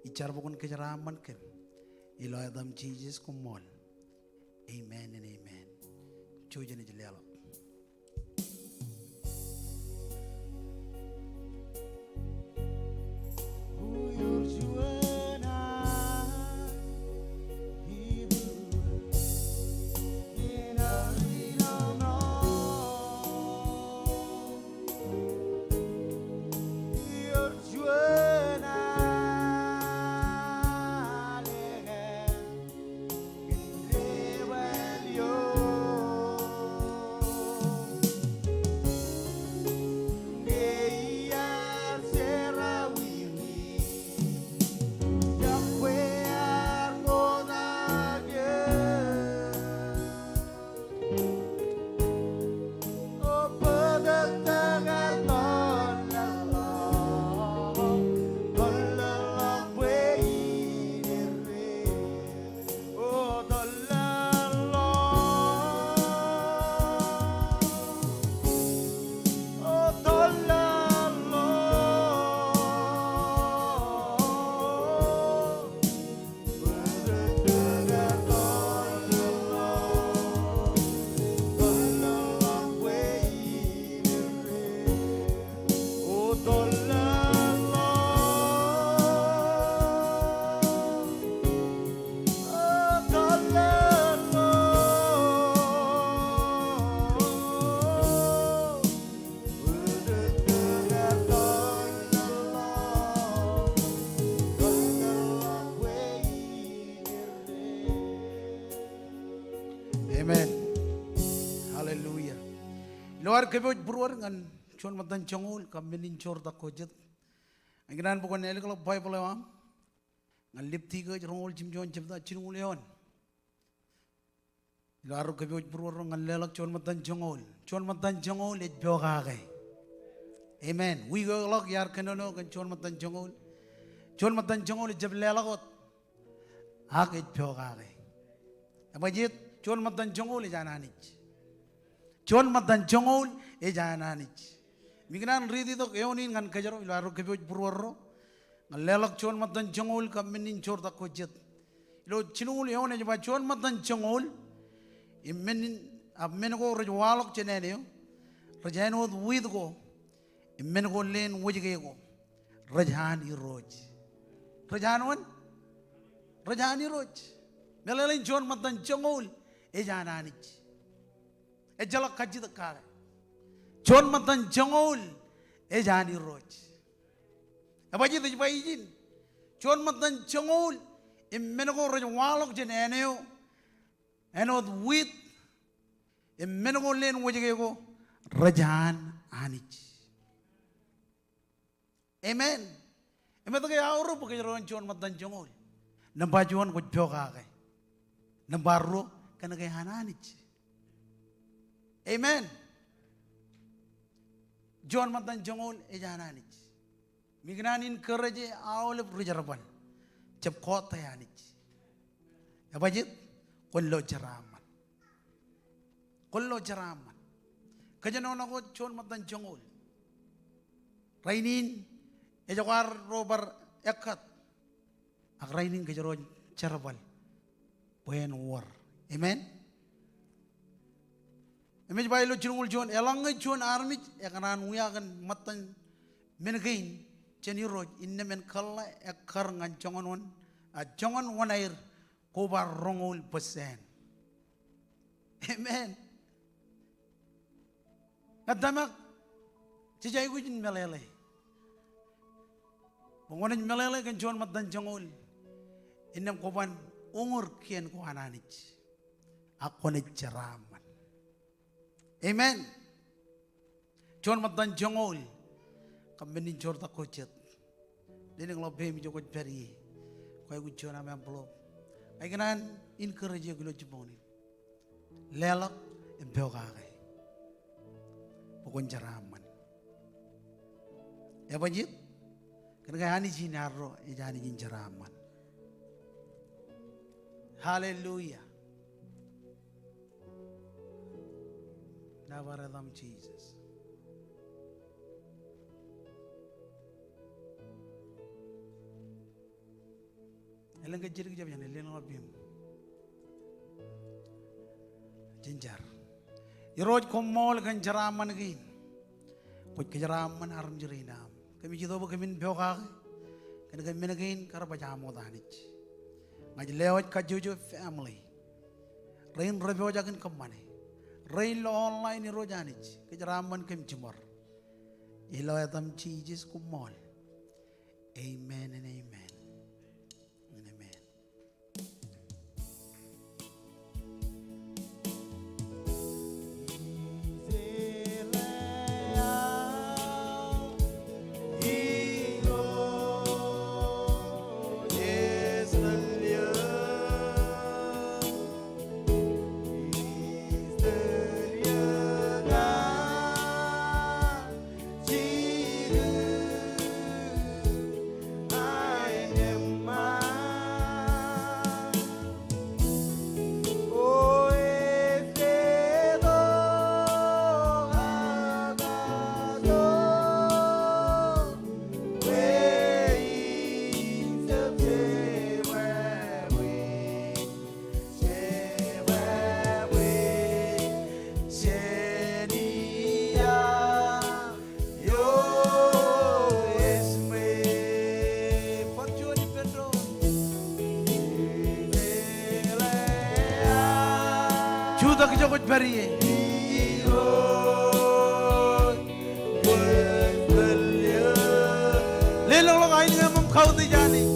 Ij jar bwe kwōn kōjeraaṃṃan kōm. Ilo etaṃ Jisōs, koṃṃool. Amen and amen. Jouj im leḷọk. Amen. Hallelujah. Ilo ad kōpooj būruod ñan juon ṃōttan joñoul kab men in joortak ko jet, ña ikōṇaan bwe kwōn ālikḷọk Baibōḷ eo aṃ ñan Libtikōs roñoul jimjuon jebta jilñuul eoon. Ilo arro kōpooj būruorro ñan leḷọk juon ṃōttan joñoul. Juon ṃōttan joñoul ej pokake. Amen. Wiik eo ḷọk iar kōnono kōn juon ṃōttan joñoul. Juon ṃōttan joñoul ejjab leḷọk wōt. Ak ej pokake. Ebajeet, juon ṃōttan joñoul ej an Anij. Juon ṃōttan joñoul ej an Anij. Im ikōṇaan riiti tok eoon in ñan kōjro ilo arro kōpooj būruorro ñan leḷọk juon ṃōttan joñoul kab men in joortak ko jet. Ilo jilñuul eoon ej ba juon ṃōttan joñoul im men in, a, men ko rej waḷọk jān āne eo, rej āinwōt wiit ko, im men ko leen wōjke ko, rej an Irooj. Rej an wōn? Rej an Irooj. Meḷeḷein juon ṃōttan joñoul ej an Anij. Ejjeḷọk kajjitōk kake. Juon ṃōttan joñoul ej an Irooj. Ebajeet, ej ba ijin. Juon ṃōttan joñoul im men ko rej waḷọk jān āne eo, āinwōt wiit Im men ko leen wōjke ko rej an Anij. Amen. Im etke aorōk? Bwe kōjro en juon ṃōttan joñoul. Nōṃba juon, kwōj pokake. Nōṃba ruo, kōnke an Anij. Amen. Juon ṃōttan joñoul ej an Anij. Im ikōṇaan in kōrā je aolep ri jerbal, jab kọọte Anij. Ebajjeet? Kwōn lo jeraaṃṃan. Kwōn lo jeraaṃṃan. Kōjenolọk wōt juon ṃōttan joñoul. Rainin ej kwaar ro bar ekkat. Ak rainin kōjro en jerbal bwe en wōr. Amen. Im ej ba ilo jilñuul juon, eḷaññe juon armej ekōṇaan wia kōn ṃōttan men kein jān Irooj, innām en kōḷḷā ekkar ñan joñan wōn, a joñan wōn aer koba roñoul percent. Amen. Ña tōmak, jej aikuj in meḷeḷe bwe kwōnaaj meḷeḷe kōn juon ṃōttan joñoul, innām kwō ban uñūr kien ko an Anij, ak kwōnaaj jeraaṃṃan. Amen. Juon ṃōttan joñoul, kab men in joortak ko jet. Lelōñḷọk peiṃ ijo kwōj pād ie. Kwōj aikuj juon aṃ envelope. Ikōṇaan encourage eok ilo jibboñ in. Leḷọk im pokake bwe kwōn jeraaṃṃan. Ebajjeet? Kōnke Anij in arro ej Anij in jeraaṃṃan. Hallelujah. Nōbar etaṃ Jisōs. Elōñ ke jidik jab jān e, lelōñḷọk peiṃ. Jen jar. Irooj, koṃṃool kōn jeraaṃṃan kein. Kwōj kōjeraaṃṃan armej rein aṃ. Kōmij itok bwe kōmin pokake kōnke men kein kar baj aṃ wōt Anij. Ña ij lewōj kajjojo family rein rej pojak in kōṃṃane, rein ilo online, Irooj Anij, kōjeraaṃṃan kōm jiṃor. Ilo etaṃ Jisōs, koṃṃool. Amen and amen. And amen. Jutak ijo kwōj pād ie. Lelōñḷọk aelōñ eṃ im kautiej Anij.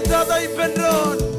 Tata ippān doon.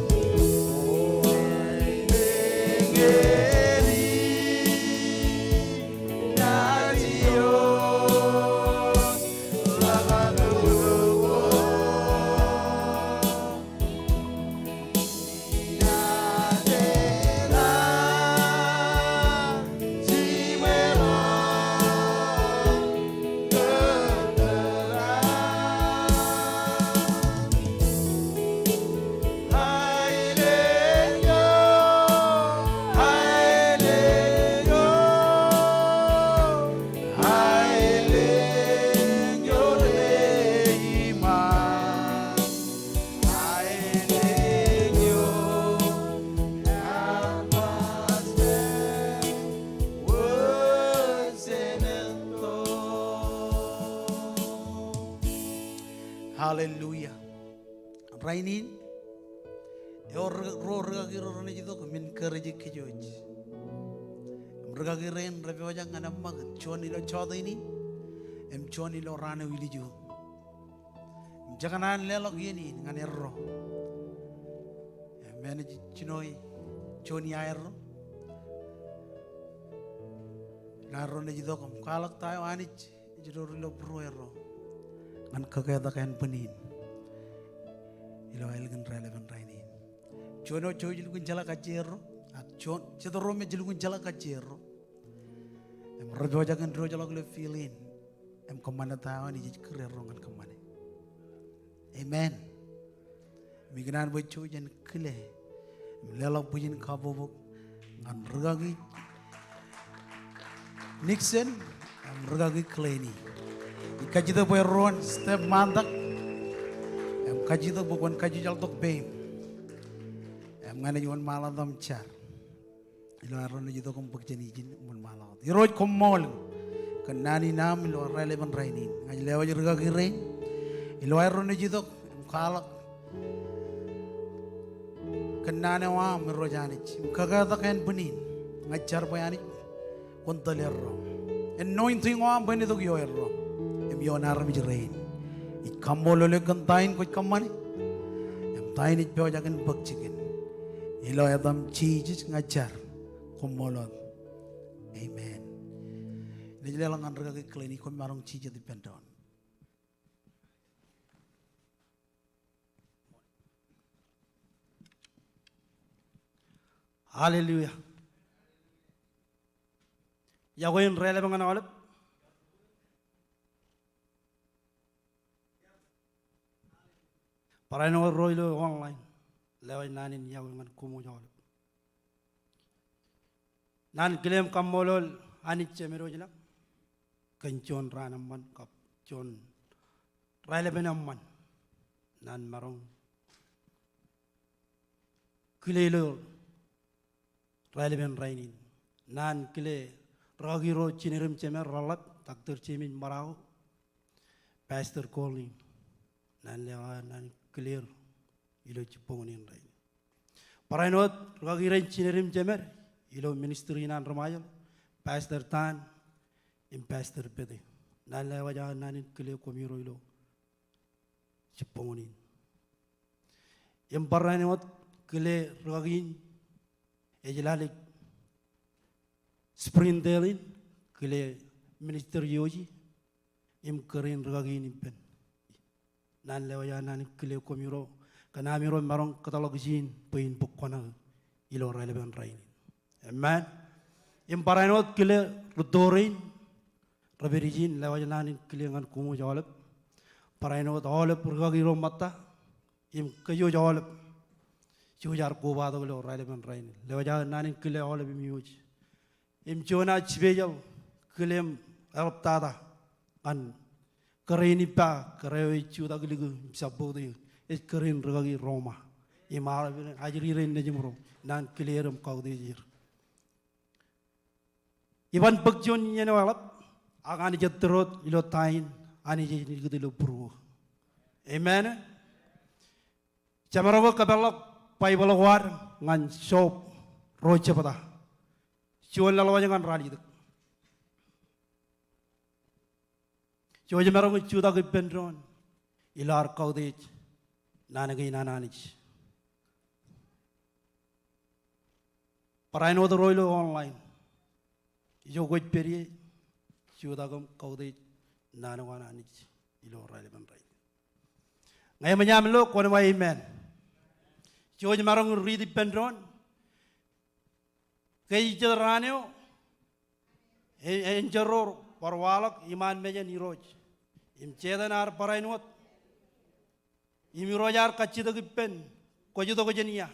Hallelujah. Rainin, ewōr ri-, ruo rikaki ro renaaj itok im encourage kōj. Im rikaki rein rej pojak ñan eṃṃakūt juon ilo jota in, im juon ilo raan eo ilju. Im jekōṇaan leḷọk iien in ñan erro. Im enaaj jino juon iaerro. Ilo arro naaj itok im kwaḷọk ta eo Anij ej door ilo būruerro ñan kaketak ānbwin in ilo ālikin raelepen rainin. Juon eo jouj lukkuun jeḷā kajjierro, ak juon, jet ro me ej lukkuun jeḷā kajjierro. Im rej pojak in diwōjḷọk ilo field in im kōṃṃane ta eo Anij ej kūr erro ñan kōṃṃane. Amen. Im ikōṇaan bwe jouj jen kile im leḷọk bwijin kabbokbok ñan rikaki Nixon im rikaki Clanny. Ij kajjitōk bwe erro en step ṃaantak im kajjitōk bwe kwōn kajjitōk tok peiṃ im ñan ej wōnṃaanḷọk im jar ilo arro naaj itok im bōk jān ijin im wōnṃaanḷọk. Irooj, koṃṃool kōn naan in aṃ ilo raelepen rainin. Ña ij lewōj rikaki rein ilo arro naaj itok im kwaḷọk kōn naan eo aṃ, Irooj Anij, im kaketak ānbwin in. Ña ij jar bwe Anij kwōn tōl erro. Anointing eo aṃ bwe en itok ioerro im ioon armej rein. Ij kaṃṃoolol eok kōn ta in kwōj kōṃṃane im ta in ej pojak in bōk jikin. Ilo etaṃ Jisōs ña ij jar. Koṃṃool wōt. Amen. Inaaj leḷọk ñan rikaki Clanny, koṃ maroñ jijet ippān doon. Hallelujah. Iọkwe in raelep ñan aolep. Barāinwōt ro ilo online, lewōj naan in iọkwe ñan koṃwōj aolep. Naan kile im kaṃṃoolol Anij Jemedwōj ṇe kōn juon raan eṃṃan kab juon raelepen eṃṃan. Naan maroñ kile ilo raelepen rainin. Naan kile rikaki ro jined im jemed reḷap, Doctor James Marako, Pastor Colin. Naan lewōj naan kile er ilo jibboñōn in rainin. Barāinwōt rikaki rein jined im jemed ilo ministry in an ri Ṃajeḷ, Pastor Dan im Pastor Pete. Naan lewōj naan in kile koṃiro ilo jibboñōn in. Im barāinwōt kile rikaki in ej lale Springdale in, kile Minister Yoji im kōrā in rikaki in ippān. Naan lewōj naan in kile koṃiro kōn amiro maroñ kōtḷọk ijin bwe in bōk kōṇaan ilo raelepen rainin. Amen. Im barāinwōt kile rūtto rein rej pād ijin, lewōj naan in kile ñan koṃwōj aolep. Barāinwōt aolep rikaki ro ṃōtta im kōjwōj aolep. Jouj ar kobatok ilo raelepen rainin. Lewōj naan in kile aolep im iwōj. Im juon aō special kile im eḷaptata ñan kōrā in ippa, kōrā eo ej jutak likū im support eō, ej kōrā in rikaki Roma. Im aolep ajri rein nejimro, naan kile er im kautiej er. Iban bōk juon iien eo eḷap, ak Anij ettōr wōt ilo ta in, Anij ej likūt ilo būruō. Amen. Jeṃḷọk kōpeḷḷọk Baibōḷ ko ad ñan Job ruo jebta. Juon ḷọk ñan ralitōk. Jouj im maroñ in jutak ippān doon ilo ad kautiej naan kein an Anij. Barāinwōt ro ilo online, ijo kwōj pād ie, jutak im kautiej naan ko an Anij ilo raelepen rainin. Ñe eṃōj aṃ lo, kwōn ba amen. Jej maroñ riit ippān doon. Ke ij jet raan eo, e-, enjeḷ ro bar waḷọk iṃaan mejān Irooj im Setan ear barāinwōt. Im Irooj ear kajjitōk ippān, kwōj itok jān ia?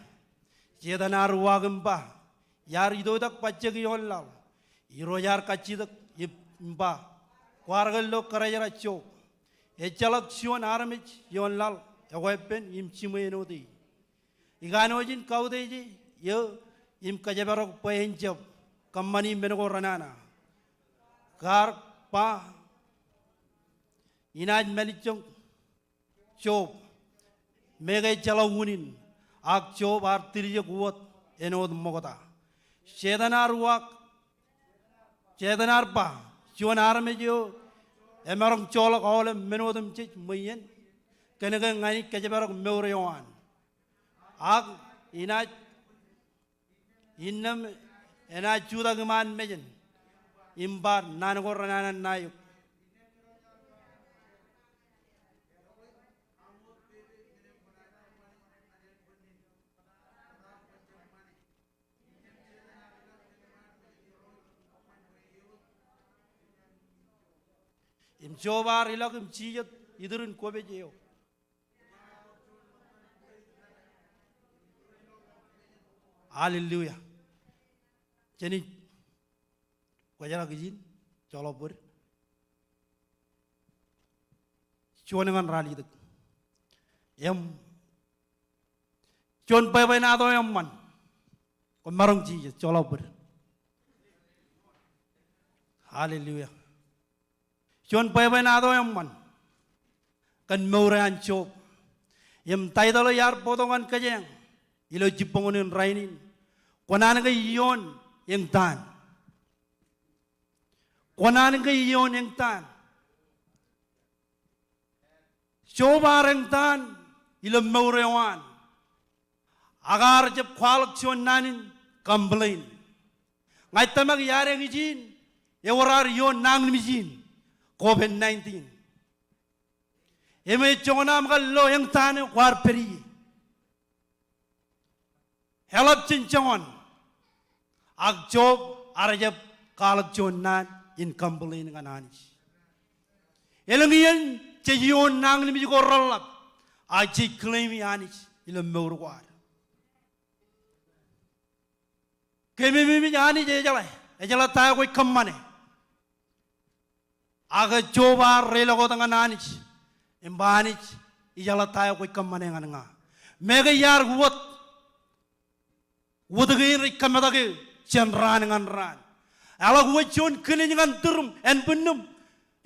Setan ear uwaak im ba, iar itoitak bajjek ioon laḷ. Irooj ear kajjitōk im, im ba, kwaar ke lo kōrejrak Job. Ejjeḷọk juon armej ioon laḷ ekwe eppān im jiṃwe āinwōt e. Ikanooj in kautiej eō im kōjparok bwe en jab kōṃṃani men ko renana. Kwaar ba, inaaj mālejjoñ Job, make ejjeḷọk unin, ak Job ear tiljek wōt āinwōt ṃokta. Setan ear uwaak, Setan ear ba, juon armej eo emaroñ joḷọk aolep men otemjej ṃweien, kōnke ña inaaj kōjparok mour eo an. Ak inaaj Innām enaaj jutak iṃaan mejān im bar naan ko renana ṇae eok. Im Job ear ilọk im jijet iturin kwōpej eo. Hallelujah. Jenaaj kwōjeḷā kijen, joḷọk bōd. Juon ñan ralitōk. Im juon bwebwenato eṃṃan. Kwōmaroñ Jisōs, joḷọk bōd. Hallelujah. Juon bwebwenato eṃṃan kōn mour eo an Job. Im taitōḷ eo iar bōktok ñan kōjeañ ilo jibboñōn in rainin, Kwō naan ke ioon eñtaan? Kwō naan ke ioon eñtaan? Job ear eñtaan ilo mour eo an. Ak ear jab kwaḷọk juon naan in complain. Ña ij tōmak iaad eñin eo raar ioon nañinmej in, COVID nineteen. Im ej joñan aṃ kar lo eñtaan eo kwaar pād ie. Eḷap jān joñan. Ak Job ear jab kwaḷọk juon naan in complain ñan Anij. Elōñ iien jej ioon nañinmej ko reḷap, ak jej claim Anij ilo mour ko ad. Keememej Anij ejeḷā, ejeḷā ta eo kwōj kōṃṃane. Ak Job ear reiḷọk wōt ñan Anij im ba, Anij, ijeḷā ta eo kwōj kōṃṃane ñan ña. Make iar wōt, wōt kein rej kōmetak eō jān raan ñan raan. Eḷak wōj juon kinej ñan tūrūṃ ānbwinnūṃ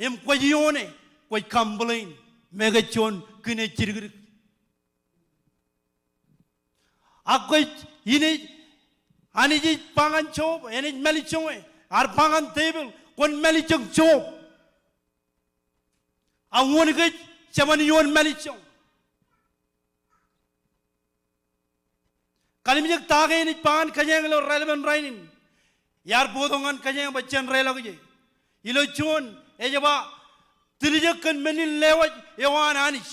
im kwōj ioone, kwōj complain, make juon kinej jidikdik. Ak kwōj, inaaj, Anij ej ba ñan Job, enaaj mālejjoñe. Ear ba ñan tepil, kwōn mālejjoñ Job. Ak wōn kōj, jeban ioon mālejjoñ. Kalimjek ta kein ej ba ñan kōjeañ ilo raelepen rainin. Iar bōktok ñan kōjeañ bwe jen reiḷọk ije. Ilo juon, ej ba, tiljek kōn men in lewōj eo an Anij.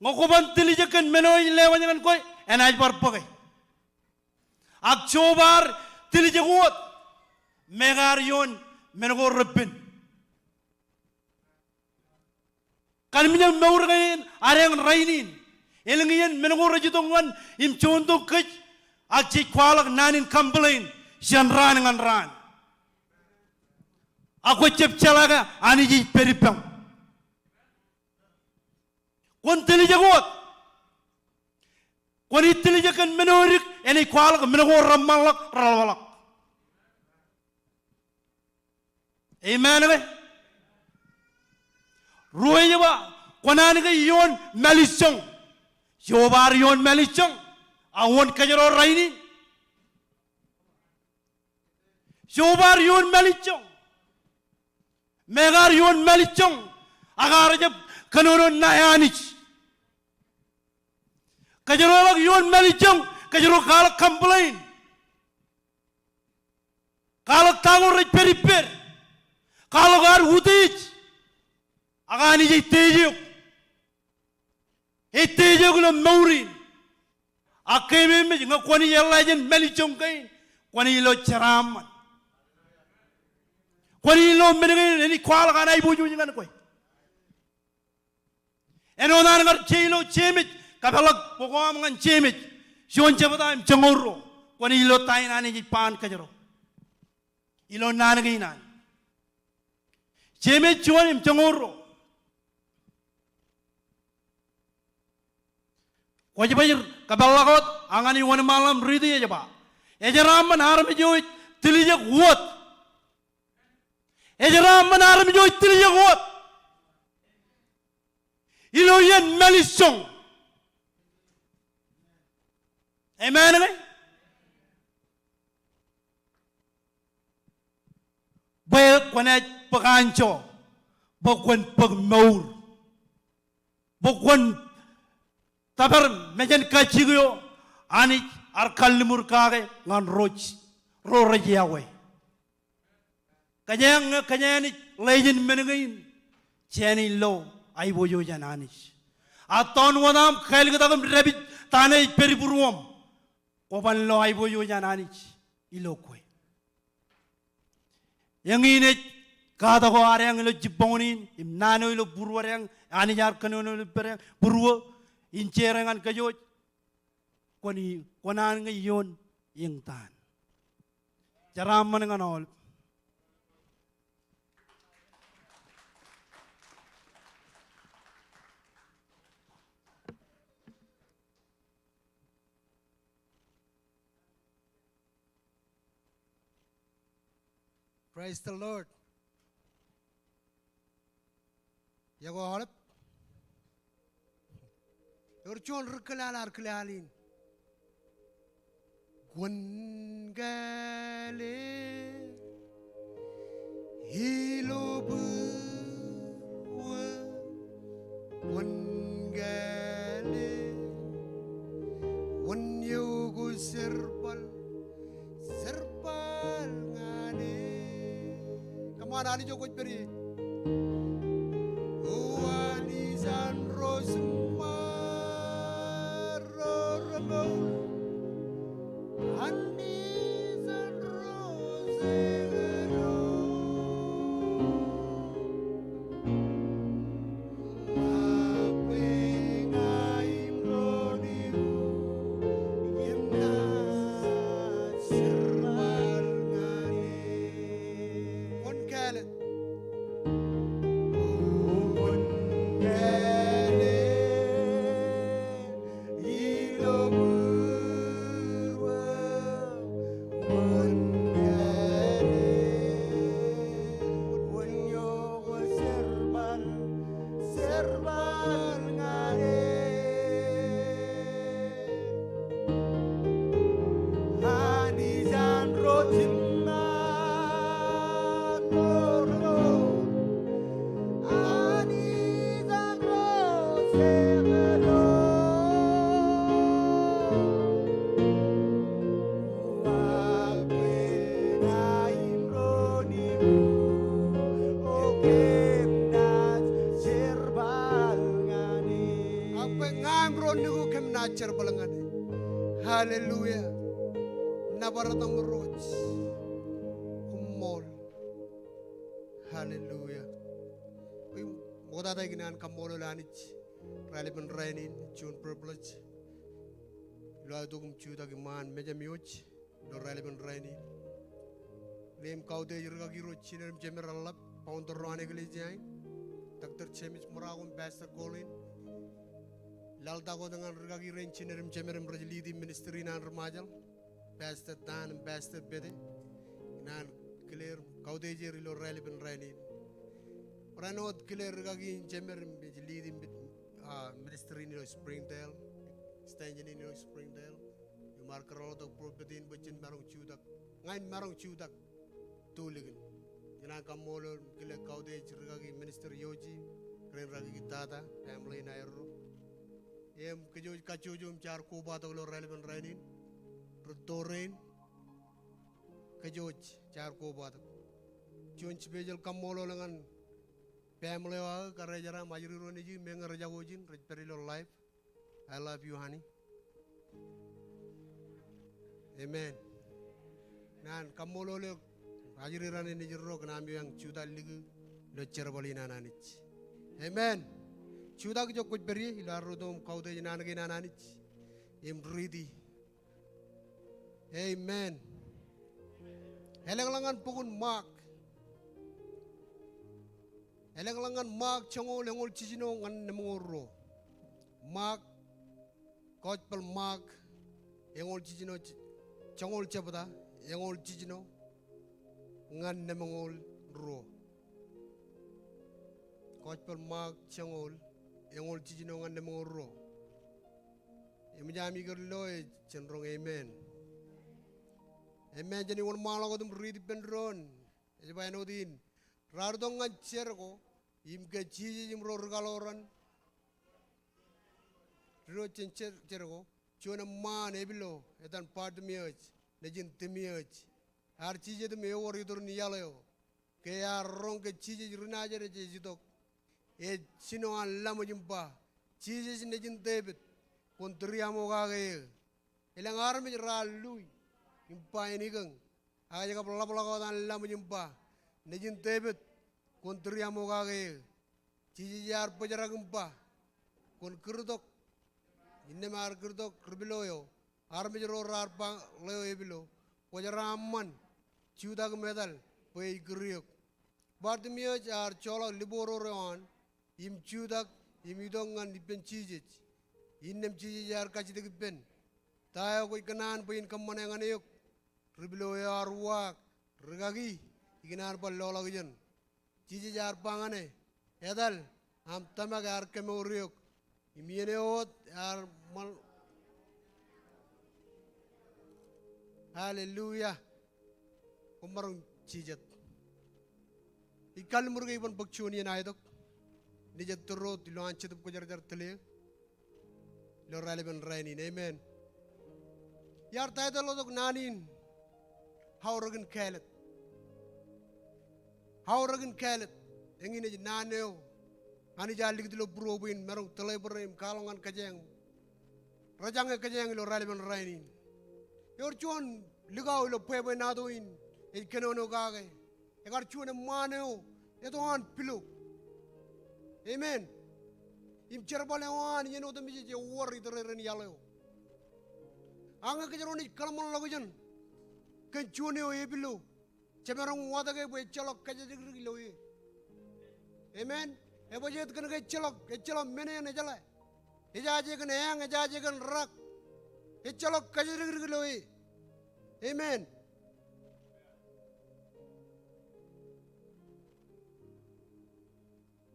Ñe kwō ban tiljek kōn men eo ej lewōj ñan kwe, enaaj bar bōke. Ak Job ear tiljek wōt, make ear ioon men ko repen. Kalimjek mour kein ad eñ rainin. Elōñ iien men ko rej itok ñan im juon tok kōj, ak jej kwaḷọk naan in complain jān raan ñan raan. Ak kwōj jab jeḷā ke Anij ej pād ippaṃ. Kwōn tiljek wōt. Kwōnaaj tiljek kōn men eo edik, enaaj kwaḷọk men ko reṃṃanḷọk, reḷapḷọk. Amen ke? Ruo ej ba, kwō naan ke ioon mālejjoñ? Job ear ioon mālejjoñ. Ak wōn kōjro rainin? Job ear ioon mālejjoñ. Make ear ioon mālejjoñ. Ak ear jab kōnono ṇae Anij. Kōjro ḷọk ioon mālejjoñ, kōjro kwaḷọk complain. Kwaḷọk ta ko rej pād ippād. Kwaḷọk ad utiej. Ak Anij ej tiej eok. Ej tiej eok ilo mour in. Ak keememej ñe kwōnaaj eḷḷā jān mālejjoñ kein, kwōnaaj lo jeraaṃṃan. Kwōnaaj lo men kein enaaj kwaḷọk an aiboojoj ñan kwe. Āinwōt an kar je ilo Jemes, kōpeḷḷọk bok eo aṃ ñan Jemes, juon jebta im joñoul ruo. Kwōnaaj lo ta in Anij ej ba ñan kōjro ilo naan kein an. Jemes juon im joñoul ruo. Kwōj baj kōpeḷḷọk wōt, ak ñan wōnṃaanḷọk im riiti, ej ba, ejeraaṃṃan armej eo ej tiljek wōt. Ejeraaṃṃan armej eo ej tiljek wōt ilo iien mālejjoñ. Amen ke? Bwe kwōnaaj bōk anjọ bwe kwōn bōk mour, bwe kwōn tōpar mejānkajjik eo Anij ear kalliṃur kake ñan ro, ro rej iọkwe. Kōjeañ, kōjeañ ḷejen men kein, jeañ lo aiboojoj an Anij. Ak tọọn wōt aṃ kāliktak im dāpij ta ṇe ej pād būruōṃ, kwō ban lo aiboojoj an Anij ilo kwe. Eñin ej katak eo adeañ ilo jibboñōn in, im naan eo ilo būruō deañ, Anij ear kōnono ilo ippādeañ, būruō in jeor ñan kōj wōj. Kwōn, kwōn an ñe ioon eñtaan. Jeraaṃṃan ñan aolep. Praise the Lord. Iọkwe aolep. Ewōr juon ri-kōḷaal ear kōḷaal in. Kwōn kāāle ilo būruō, kwōn kāāle wōn eo kwō jerbal, jerbal ñan e. Come on, Anij eo kwōj pād ie. O Anij an ro jiṃṃaad ro remour. Anij an ro jeñoul. Ak bwe ña im ro nukū kōm naaj jerbal ñan e. Hallelujah. Nōbar etaṃ Irooj. Koṃṃool. Hallelujah. Im ṃoktata ikōṇaan kaṃṃoolol Anij raelepen rainin, juon privilege ilo aō itok im jutak iṃaan mejaṃ iwōj ilo raelepen rainin. Ilo im kautiej rikaki ro jined im jemed reḷap, founder ro an eklejia in, Doctor James Morako im Pastor Colin. Laḷtak wōt ñan rikaki rein jined im jemed im rej lead i ministry in an ri Ṃajeḷ, Pastor Dan im Pastor Pete. Ikōṇaan kile er, kautiej er ilo raelepen rainin. Barāinwōt wōt kile rikaki in jemed im ej lead i, ah, ministry in ilo Springdale, extension in ilo Springdale. Im ear kōrọọltok prophet in bwe jen maroñ jutak. Ña in maroñ jutak tūlikin. Ikōṇaan kaṃṃoolol im kile kautiej rikaki minister Yoji, rein rikaki tata, family in aerro. Im kōjwōj kajjojo im jaar kobatok ilo raelepen rainin. Rūtto rein. Kōjwōj jaar kobatok. Juon special kaṃṃoolol ñan family eo aō, kōrā ej jeraaṃ ajri ro nejū, meñe rej jako ijin, rej pād ilo live. I love you, honey. Amen. Naan kaṃṃoolol eok ajri raṇe nejin ro kōn aṃ eo eañ jutak likū ilo jerbal in an Anij. Amen. Jutak ijo kwōj pād ie ilo arrot eo im kautiej naan kein an Anij im riiti. Amen. Elōñḷọk ñan bok in Mark. Elōñḷọk ñan Mark joñoul eñoul jiljino ñan nemoñoul ruo. Mark, Gospel Mark, eñoul jiljino, joñoul jebta, eñoul jiljino ñan nemoñoul ruo. Gospel Mark joñoul eñoul jiljino ñan nemoñoul ruo. Eṃōj aṃ ikōr lo e, jen roñ amen. Amen. Jen wōnṃaanḷọk wōt im riit ippān doon. Ej ba āinwōt in, raar itok ñan Jeriko, im ke Jisōs im ro ri kaḷoran ri ro jān Jer-, Jeriko, juon eṃṃaan epilo etan Bartimiōs, nejin Timiōs, ear jijet im ewōr iturin iaḷ eo. Ke ear roñ ke Jisōs ri Najaret ej itok, ej jino an laṃōj im ba, Jisōs nejin Devid, kwōn tūriaṃokake eō. Elōñ armej raar lui im ba, enaaj ikōñ. Ak ej kab ḷapḷọk wōt an laṃōj im ba, nejin Devid, kwōn tūriaṃokake eō. Jisōs ear bōjrak im ba, kwōn kūrtok. Innām ear kūrtok ri pilo eo, armej ro raar ba ḷeo epilo, kwōjeraaṃṃan, jutak im etal bwe ij kūr eok. Bartimiōs ear joḷọk libooror eo an im jutak im itok ñan ippān Jisōs. Innām Jisōs ear kajjitōk ippān, ta eo kwōj kōṇaan bwe in kōṃṃane ñan eok? Ri pilo eo ear uwaak, rikaki, ikōṇaan bar loḷọk ijeṇ. Jisōs ear ba ñan e, etal, aṃ tōmak ear kemour eok. Im iien eo wōt ear ṃōṇ. Hallelujah. Koṃ maroñ jijet. Ij kalliṃur ke iban bōk juon iien aetok. Nejū tōre wōt ilo an Jetōb Kwōjarjar tōl eō ilo raelepen rainin. Amen. Iar taitōḷ tok naan in, Aorōkin Kāālōt. Aorōkin Kāālōt. Eñin ej naan eo Anij ear likūt ilo būruō bwe in maroñ tōḷe bōrre im kwaḷọk ñan kōjeañ. Rej jañe kōjeañ ilo raelepen rainin. Ewōr juon likao ilo bwebwenato in ej kōnono kake. Ekar juon eṃṃaan eo eto an pilo. Amen. Im jerbal eo an iien otemjej ej wōr itōreren iaḷ eo. Ak ñe kōjro naaj kōḷmānḷọkjeṇ kōn juon eo epilo, jemaroñ watōke bwe ejjeḷọk kōjatdikdik ilo e. Amen. Ebajjeet kōn ke ejjeḷọk, ejjeḷọk men eṇ ejeḷā. Ejaje kōn eañ, ejaje kōn rak. Ejjeḷọk kōjatdikdik ilo e. Amen.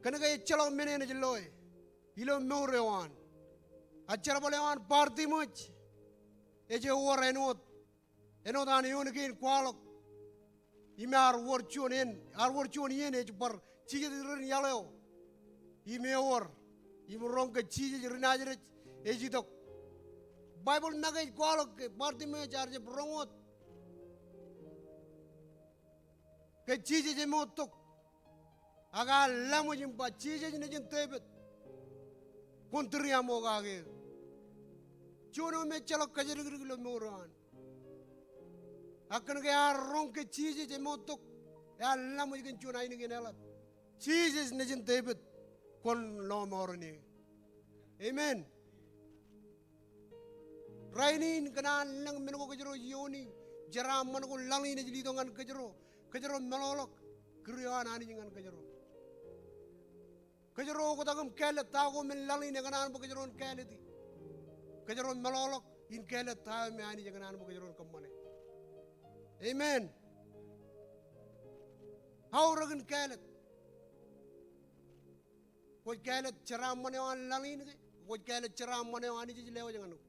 Kōn ke ejjeḷọk men eṇ ej loe ilo mour eo an. Ak jerbal eo an Bartimiōs ej ewōr āinwōt, āinwōt an eoon kein kwaḷọk. Im ear wōr juon iien, ear wōr juon iien ej bar jijet itōreren iaḷ eo. Im ewōr, im roñ ke Jisōs ri Najaret ej itok. Baibōḷ make ej kwaḷọk ke Bartimiōs ear jab roñ wōt ke Jisōs emoottok. Ak ear laṃōj im ba, Jisōs nejin Devid, kwōn tūriaṃokake eō. Juon eo me ejjeḷọk kōjatdikdik ilo mour eo an. Ak kōn ke ear roñ ke Jisōs emoottok, ear laṃōj kōn juon ainikien eḷap. Jisōs nejin Devid, kwōn lọmọọren eō. Amen. Rainin kōn an lōñ men ko kōjro iooni, jeraaṃṃan ko laḷ in ej letok ñan kōjro, kōjro meḷọkḷọk kūr eo an Anij ñan kōjro. Kōjro oktak im kāālōt ta ko men laḷ in ekōṇaan bwe kōjro en kāālōti. Kōjro meḷọkḷọk in kāālōt ta eo me Anij ekōṇaan bwe kōjro en kōṃṃane. Amen. Aorōkin Kāālōt. Kwōj kāālōt jeraaṃṃan eo an laḷ in ke kwōj kāālōt jeraaṃṃan eo Anij ej lewōj ñan eok?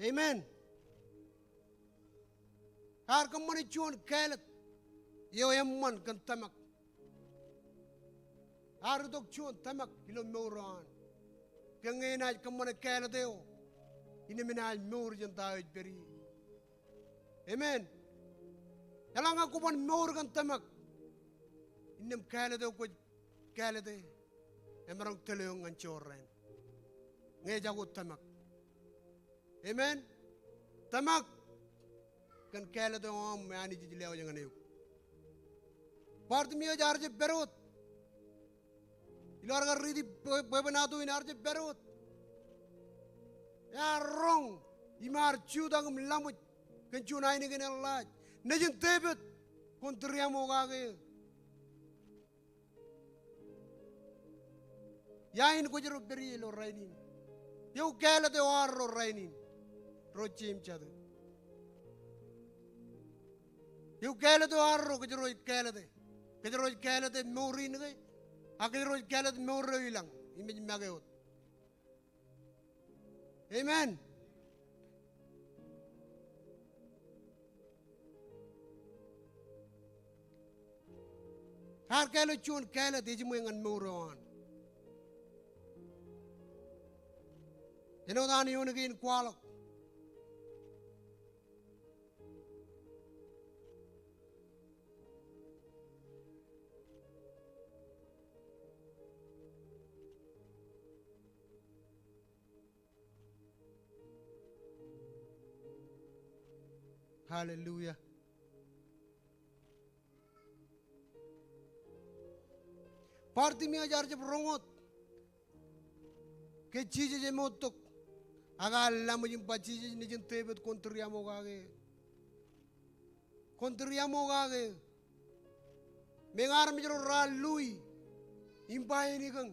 Amen. Ear kōṃṃane juon kāālōt eo eṃṃan kōn tōmak. Ear itok juon tōmak ilo mour eo an. Ke ñe enaaj kōṃṃane kāālōt eo, innām enaaj mour jān ta eo ej pād ie. Amen. Eḷaññe kwōban mour kōn tōmak, innām kāālōt eo kwōj kāālōte emaroñ tōl eok ñan joorrāān. Ñe ejako tōmak. Amen. Tōmak kōn kāālōt eo aṃ me Anij ej lewōj ñan eok. Bartimiōs ear jab pād wōt. Ilo ad kar riiti bwe-, bwebwenato in, ear jab pād wōt. Ear roñ im ear jutak im laṃōj kōn juon ainikien eḷḷāḷọk. Nejin Devid, kwōn tūriaṃokake eō. Ia in kwōjro pād ie ilo rainin? Ewi kāālōt eo arro rainin? Ro jeiū im jatū. Ewi kāālōt eo arro kōjro ej kāālōte? Kōjro ej kāālōte mour in ke? Ak kōjro ej kāālōt mour eo ilañ im ej make wōt? Amen. Ear kāālōt juon kāālōt ejiṃwe ñan mour eo an. Āinwōt an eoon kein kwaḷọk. Hallelujah. Bartimiōs ear jab roñ wōt ke Jisōs emoottok ak ear laṃōj im ba, Jisōs, Nejin Devid, kwōn tūriaṃokake eō. Kwōn tūriaṃokake eō. Meñe armej ro raar lui im ba enikōñ.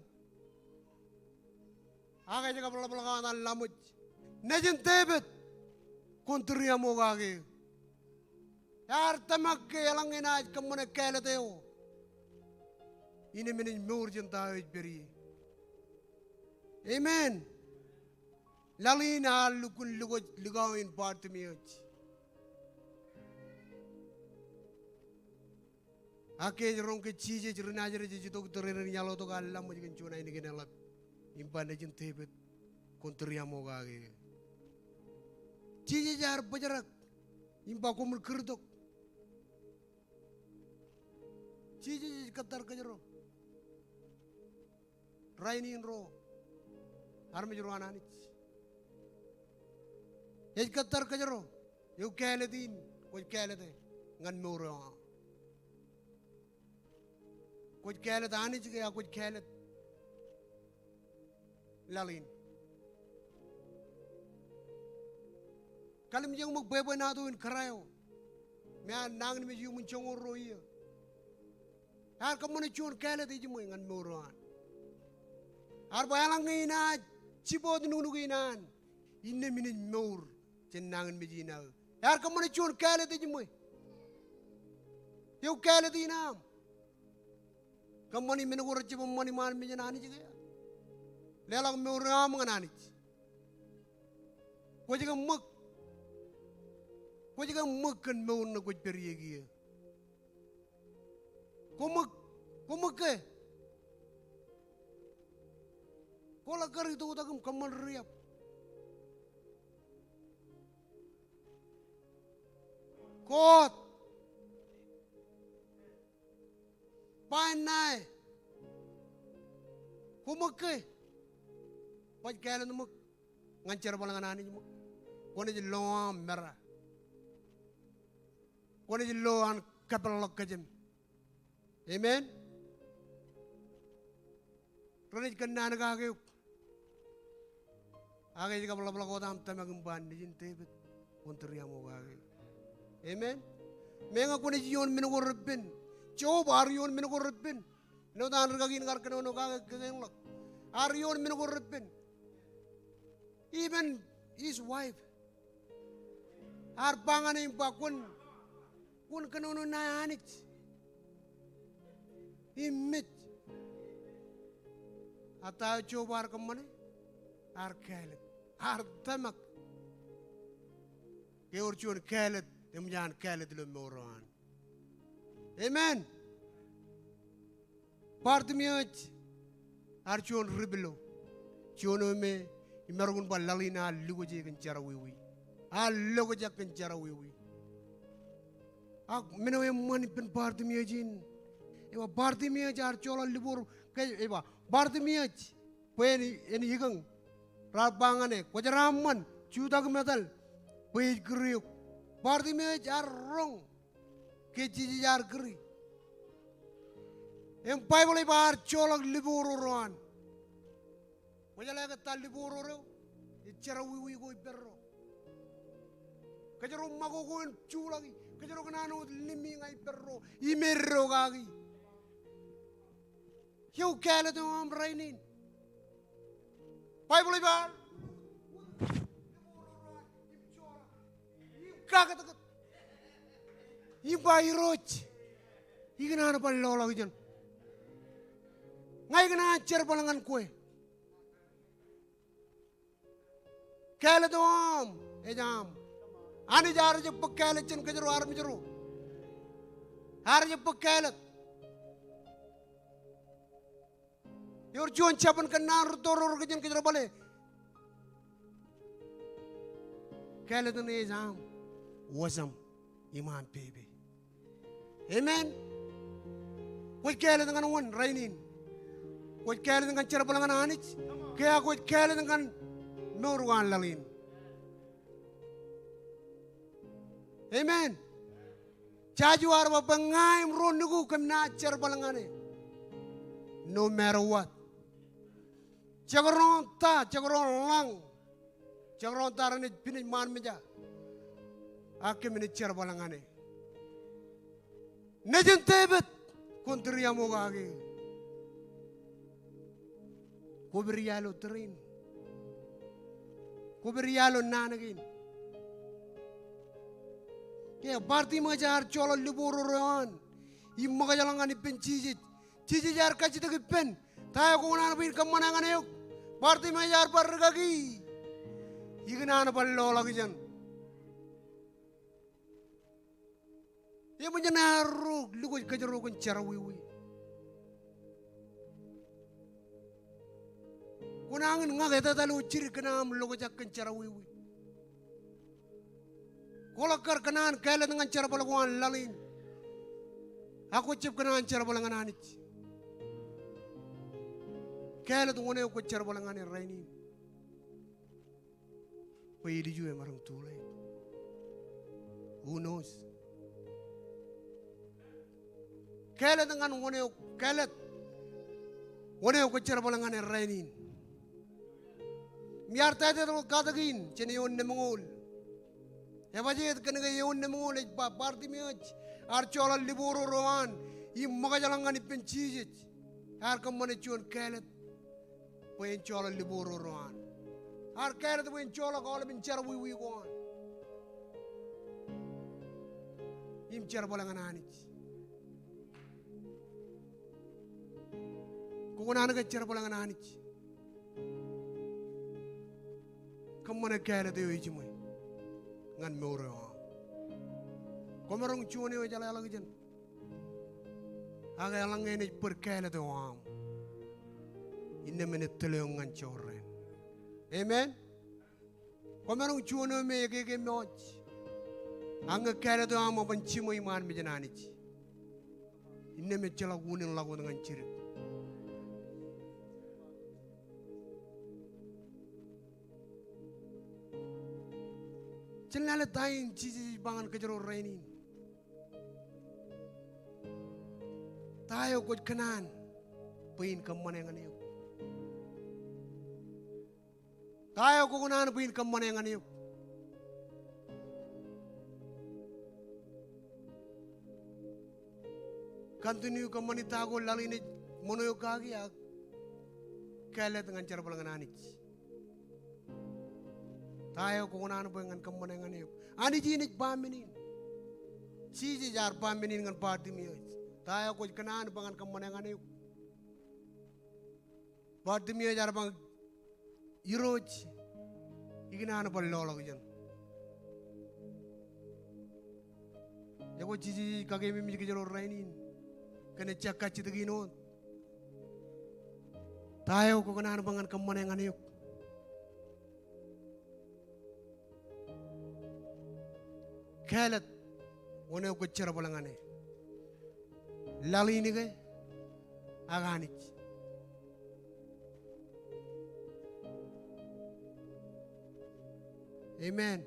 Ak ej kab ḷapḷọk wōt an laṃōj, Nejin Devid, kwōn tūriaṃokake eō. Ear tōmak ke eḷaññe enaaj kōṃṃane kāālōt eo, innām enaaj mour jān ta eo ej pād ie. Amen. Laḷ in ear lukkuun likao in Bartimiōs. Ak ke ej roñ ke Jisōs ri Nazeret ej itok tōrerein iaḷ tok, ear laṃōj kōn juon ainikien eḷap im ba, Nejin Devid, kwōn tūriaṃokake eō. Jisōs ear bōjrak im ba, Koṃwin kūrtok. Jisōs ej kōttar kōjro. Rainin ro armej ro an Anij. Ej kōttar kōjro, ewi kāālōt in kwōj kāālōte ñan mour eo aṃ? Kwōj kāālōt Anij ke ak kwōj kāālōt laḷ in? Kallimjek ṃōk bwebwenato in kōrā eo me an nañinmej iuṃwin joñoul ruo iiō. Ear kōṃṃane juon kāālōt ejiṃwe ñan mour eo an. Ear ba eḷaññe inaaj jibwōt nuknuk in an, innām inaaj mour jān nañinmej in aō. Ear kōṃṃane juon kāālōt ejiṃwe. Ewi kāālōt in aṃ? Kōṃṃani men ko rejjab eṃṃan iṃaan mejān Anij ke? Leḷọk mour eo aṃ ñan Anij. Kwōj ke ṃōk? Kwōj ke ṃōk kōn mour ṇe kwōj pād ie kiiō? Kwō ṃōk, kwō ṃōk ke? Kwō ḷak kar itok tok im kōṃṃan riab? Kwōj ba eṇ ṇae, kwō ṃōk ke? Kwōj kāālōt ṃōk ñan jerbal ñan Anij ṃōk. Kwōnaaj lo aṃ mera. Kwōnaaj lo an kapeḷḷọk kōjām. Amen. Renaaj kōnnaan kake eok. Ak ej kab ḷapḷọk wōt aṃ tōmak im ba, Nejin Devid, kwōn tūriaṃokake eō. Amen. Meñe kwōnaaj ioon men ko repen. Job ear ioon men ko repen. Āinwōt an rikaki in kar kōnono kake kekein ḷọk. Ear ioon men ko repen. Even his wife ear ba ñan e im ba, kwōn, kwōn kōnono ṇae Anij im mej. Ak ta eo Job ear kōṃṃane? Ear kāālōt. Ear tōmak ke ewōr juon kāālōt eṃōj an kāālōt ilo mour eo an. Amen. Bartimiōs Ear juon ri pilo. Juon eo me imaroñ in bar laḷ in ear likjake kōn jerọwiwi. Ear likjake kōn jerọwiwi. Ak men eo eṃṃan ippān Bartimiej in. Ej ba Bartimiej ear joḷọk liboor, ke ej ba Bartimiej, bwe en, en ikōñ. Raar ba ñan e, kwō jeraṃṃan, jutak metal, bwe ij kūr eok. Bartimiej ear roñ ke Jisōs ear kūri. Im Baibōḷ ej ba ear joḷọk liboor ro an. Kwōjeḷā ke ta liboor ro? Ej jerọwiwi ko ippārro. Kōjro ṃakoko en juḷọki, kōjro kōṇaan wōt liṃi ña ippārro, im eddo kaki. Ewi kāālōt eo aṃ rainin? Baibōḷ ej ba, im kakōtkōt, im ba Irooj, ikōṇaan bar loḷọk ijeṇ. Ña ikōṇaan jerbal ñan kwe. Kāālōt eo aṃ ej aṃ. Anij ear jab bōk kāālōt jān kōjro armej ro. Ear jab bōk kāālōt. Ewōr juon jabōn kōnnaan rūtto ro rekijjien kōjro bōle. Kāālōt ṇe ej aṃ, wōjaṃ im aṃ pepe. Amen. Kwōj kāālōt ñan wōn rainin? Kwōj kāālōt ñan jerbal ñan Anij, ke ak kwōj kāālōt ñan mour ko an laḷ in? Amen. Joshua ear ba, bwe ña im ro nukū kōm naaj jerbal ñan e. No matter what. Jekdọọn ta, jekdọọn lañ, jekdọọn ta renaaj pinej ṃaan meja, ak kōm naaj jerbal ñan e. Nejin Devid, kwōn tūriaṃo kake. Kwō pād ia ilo tūrin? Kwō pād ia ilo naan kein? Ke Bartimiej ear joḷọk liboor ro an im ṃōkajḷọk ñan ippān Jisōs. Jisōs ear kajjitōk ippān, ta eo kwō kōṇaan bwe in kōṃṃane ñan eok? Bartimiej ear bar rikaki, ikōṇaan bar loḷọk ijeṇ. Eṃōj eṇ arro likjak kōjro kōn jerọwiwi. Kwō nañin ñak etetal eo jidik kōn aṃ lokjak kōn jerọwiwi. Kwō ḷọk kar kōṇaan kāālōt ñan jerbal ko an laḷ in, ak kwō jab kōṇaan jerbal ñan Anij. Kāālōt wōn eo kwōj jerbal ñan e rainin? Bwe ilju emaroñ too late. Who knows? Kāālōt ñan wōn eo, kāālōt wōn eo kwōj jerbal ñan e rainin. Im iar tōtōt ḷọk katak in jān eoon ṇemñoul. Ebajeet kōnke eoon ṇemñoul ej ba Bartimiej ear joḷọk liboor ro an im ṃōkajḷọk ñan ippān Jisōs. Ear kōṃṃane juon kāālōt bwe en joḷọk liboor ro an. Ear kāālōt bwe en joḷọk aolepen jerọwiwi ko an im jerbal ñan Anij. Kwō kōṇaan ke jerbal ñan Anij? Kōṃṃane kāālōt eo ejiṃwe ñan mour eo aṃ. Kwōmaroñ juon eo ejeḷāḷọkjeṇ, ak eḷaññe enaaj bōd kāālōt eo aṃ, innām enaaj tōl eok ñan jorrāān. Amen. Kwōmaroñ juon eo me ekeke mọọj, ak ñe kāālōt eo aṃ eban jiṃwe iṃaan mejān Anij, innām ejjeḷọk unin ḷak wōt ñan jidik. Jen lale ta in Jisōs ej ba ñan kōjro rainin. Ta eo kwōj kōṇaan bwe in kōṃṃane ñan eok? Ta eo kwō kōṇaan bwe in kōṃṃane ñan eok? Continue kōṃṃani ta ko laḷ in ej ṃōṇō eok kaki ak kāālōt ñan jerbal ñan Anij. Ta eo kwō kōṇaan bwe ñan kōṃṃane ñan eok? Anij in ej ba men in. Jisōs ear ba men in ñan Bartimiej. Ta eo kwōj kōṇaan bwe ñan kōṃṃane ñan eok? Bartimiej ear ba, Irooj, ikōṇaan bar loḷọk ijeṇ. Ekwe Jisōs ej kakeememej kōjro rainin kōn ejja kajjitōk in wōt. Ta eo kwō kōṇaan bwe ñan kōṃṃane ñan eok? Kāālōt wōn eo kwōj jerbal ñan e. Laḷ in ke ak Anij? Amen.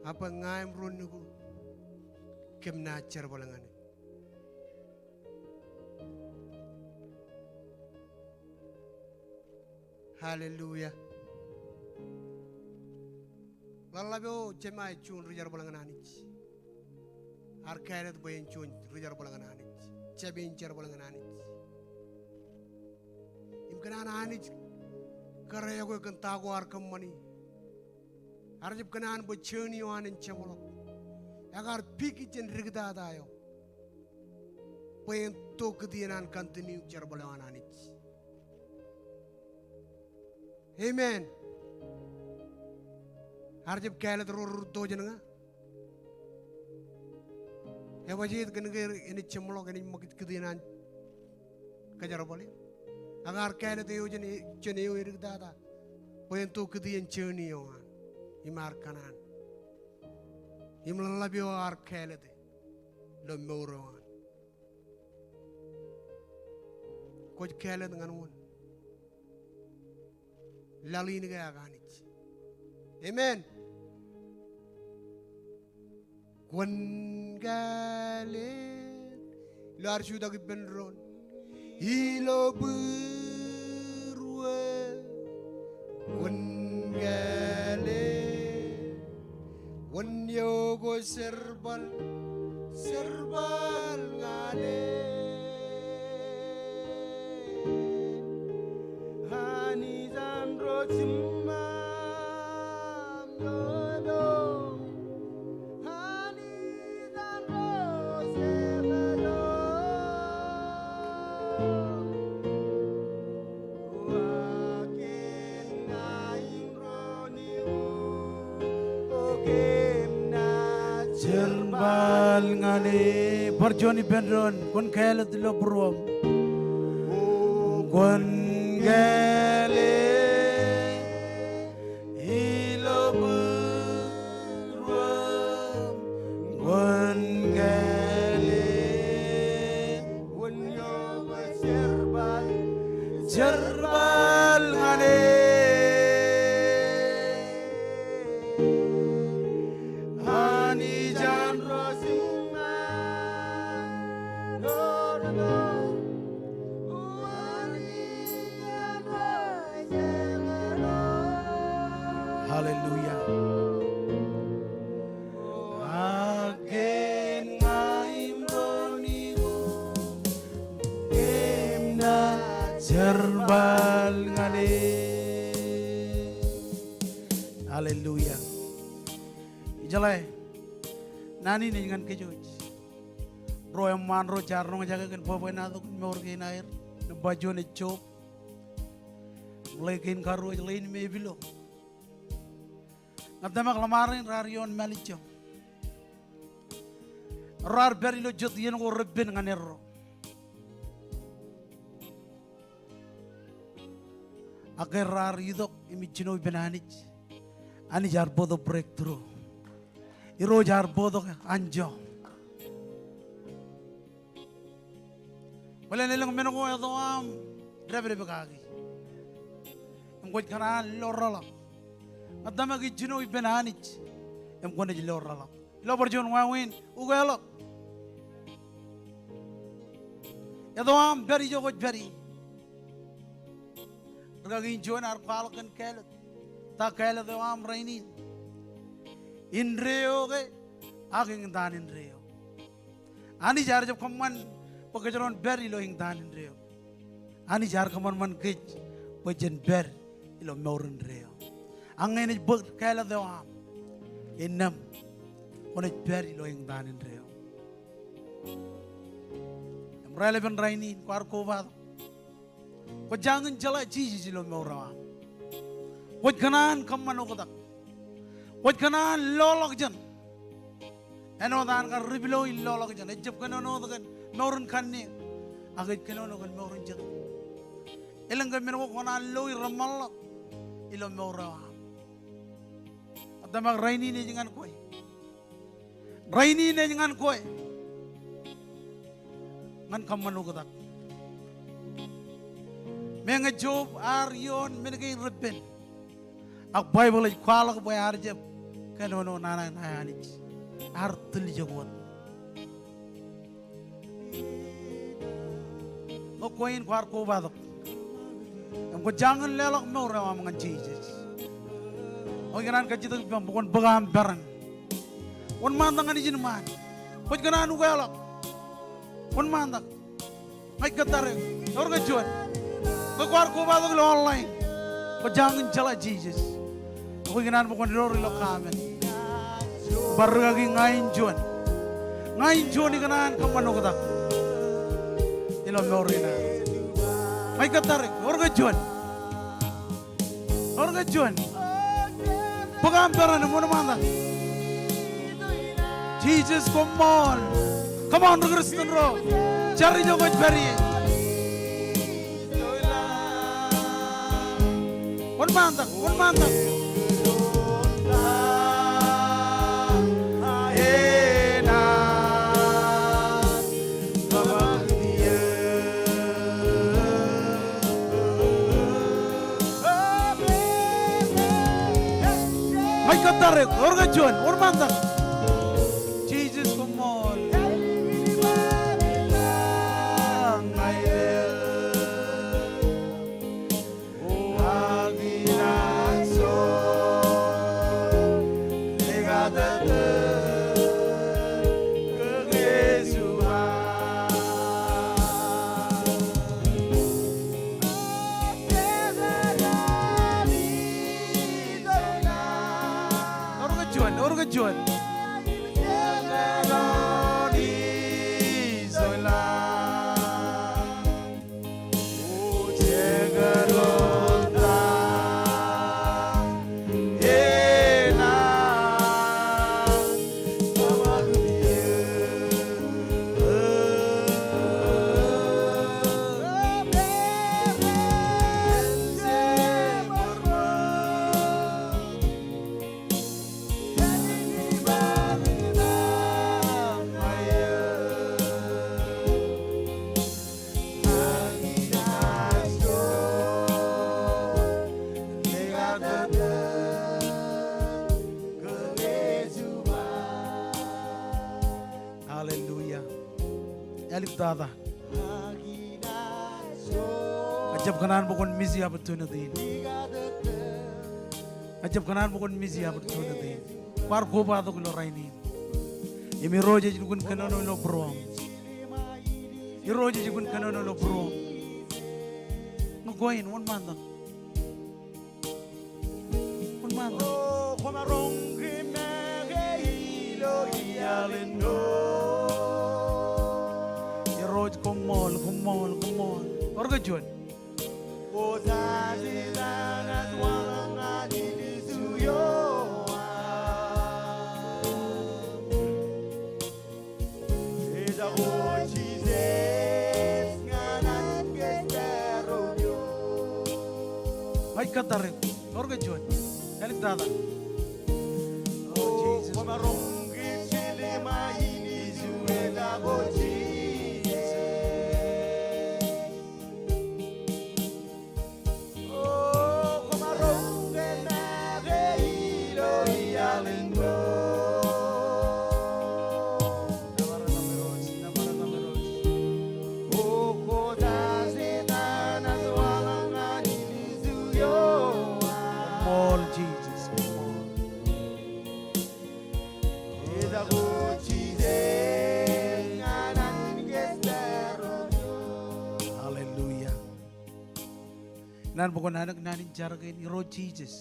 Ak bwe ña im ro nuku kōm naaj jerbal ñan e. Hallelujah. Ḷōḷḷap eo jema ej juon ri jerbal ñan Anij. Ear kāālōt bwe en juon ri jerbal ñan Anij. Jab in jerbal ñan Anij. Im kōṇaan Anij kōrā eok kōn ta ko ear kōṃṃani. Ear jab kōṇaan bwe journey eo an en jeṃḷọk. Ak ear pick jān diktata eo bwe en tok kūtien an continue jerbal eo an Anij. Amen. Ear jab kāālōt ro rūtto jān ña. Ebajjeet kōn ke enaaj jeṃḷọk, enaaj ṃōk kūtien an kōjerbal eo. Ak ear kāālōt eo jān, jān eo ediktata bwe en tok kūtien journey eo an. Im ear kōṇaan. Im ḷōḷḷap eo ear kāālōte ilo mour eo an. Kwōj kāālōt ñan wōn? Laḷ in ke ak Anij? Amen. Kwōn kāālōt. Ilo ad jutak ippān doon. Ilo būruō. Kwōn kāālōt. Wōn eo kwō jerbal, jerbal ñan e. Anij an ro jiṃṃaṃ dodo. Anij an ro jeṃḷọk. Jerbal ñan e. Bar juon ippān doon, kwōn kāālōt ilo būruōṃ. Kwōn kāālōt ilo būruōṃ. Kwōn kāālōt. Wōn eo kwō jerbal, jerbal ñan e. Anij an ro jiṃṃaṃ dodo. Hallelujah. Ak kōn ña im ro niko, kōm naaj jerbal ñan e. Hallelujah. Ijeḷā naan in ej ñan kōj wōj. Ro eṃṃaan ro jaar roñjake kōn bwebwenato kōn mour kein aer. Nōṃba juon ej Job. Ḷe kein karuo ej ḷein me epilo. Ña tōmak ḷōṃarein raar ioon mālejjo. Raar pād ilo jet iien ko repen ñan erro. Ak ke raar itok im ij jino ippān Anij, Anij ear bōktok breakthrough. Irooj ear bōktok anjọ. Bōlen elōñ men ko etoaṃ dāpdep kaki im kwōj kōṇaan lo reḷọk. Ña tōmak ij jino ippān Anij im kwōnaaj lo reḷọk. Ilo bar juon wāween, ukeḷọk. Etoaṃ pād ijo kwōj pād ie. Rikaki in juon ear kwaḷọk kōn kāālōt. Ta kāālōt eo aṃ rainin? Indeeo ke ak eñtaan indeeo? Anij ear jab kōṃṃan bwe kōjro en pād ilo eñtaan indeeo. Anij ear kōṃanṃan kōj bwe jen pād ilo mour indeeo. Ak ñe enaaj bōk kāālōt eo aṃ, innām kwōnaaj pād ilo eñtaan indeeo. Im raelepin rainin kwaar kobatok. Kwō jañin jeḷā Jisōs ilo mour eo aṃ. Kwōj kōṇaan kōṃṃan oktak. Kwōj kōṇaan loḷọkjeṇ. Āinwōt an kar ri pilo in loḷọk jān, ejjab kōnono wōt kōn mour in kanniōk, ak ej kōnono kōn mour in jetōb. Elōñ ke men ko kwōnaaj lo rej ṃanḷọk ilo mour eo aṃ. Ak tōmak rainin ej ñan kwe. Rainin ej ñan kwe. Ñan kōṃṃan oktak. Meñe Job ear ioon men kein repen, ak Baibōḷ ej kwaḷọk bwe ear jab kōnono naan eo an Anij. Ear tiljek wōt. Ñe kwe in kwaar kobatok im kwō jañin leḷọk mour eo aṃ ñan Jisōs, ñe ikōṇaan kajjitōk ippaṃ bwe kwōn bōk aṃ peran, wōnṃaantak ñan ijin ṃaan. Kwōj kōṇaan ukeḷọk. Wōnṃaantak. Ña ij kōttar eok, ewōr ke juon? Ñe kwaar kobatok ilo online, kwō jañin jeḷā Jisōs, ñe kwō ikōṇaan bwe kwōn door ilo comment, bar rikaki ña in juon. Ña in juon ikōṇaan kōṃṃan oktak ilo mour in ad. Ña ij kōttar eok, ewōr ke juon? Ewōr ke juon? Bōk aṃ peran im wōnṃaantak. Jisōs koṃṃool. Come on, ri Kristian ro. Jar ijo kwōj pād ie. Wōnṃaantak, wōnṃaantak. Ña ij kōttar eok, ewōr ke juon? Wōnṃaantak. Jisōs koṃṃool. Ewōr ke juon, ewōr ke juon? Hallelujah. Āliktata. Ejjab kōṇaan bwe kwōn miss opportunity in. Ejjab kōṇaan bwe kwōn miss opportunity in. Kwaar kobatok ilo rainin. Im Irooj ej lukkuun kōnono ilo būruōṃ. Irooj ej lukkuun kōnono ilo būruōṃ. Ñe kwe in, wōnṃaantak. Wōnṃaantak. Irooj koṃṃool, koṃṃool, koṃṃool. Ewōr ke juon? Ña ij kōttar eok. Ewōr ke juon? Āliktata. Koṃṃool Jisōs, koṃṃool. Hallelujah. Ikōṇaan bwe kwōn anōk naan in jar kein. Irooj Jisōs,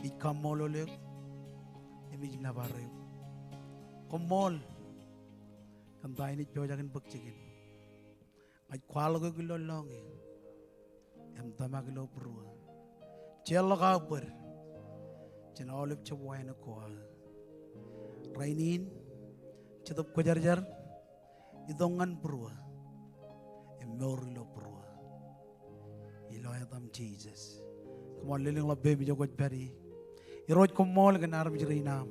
ij kaṃṃoolol eok im ij nōbar eok. Koṃṃool kōn ta in ej pojak in bōk jikin. Ña ij kwaḷọk eok ilo lọñiō im tōmak ilo būruō. Jeorḷọk aō bōd jān aolep jab wānōk ko aō. Rainin, Jetōb Kwōjarjar, itok ñan būruō im mour ilo būruō. Ilo etaṃ Jisōs. Koṃṃool lelōñ ḷọk peiṃ ijo kwōj pād ie. Irooj, koṃṃool kōn armej rein aṃ.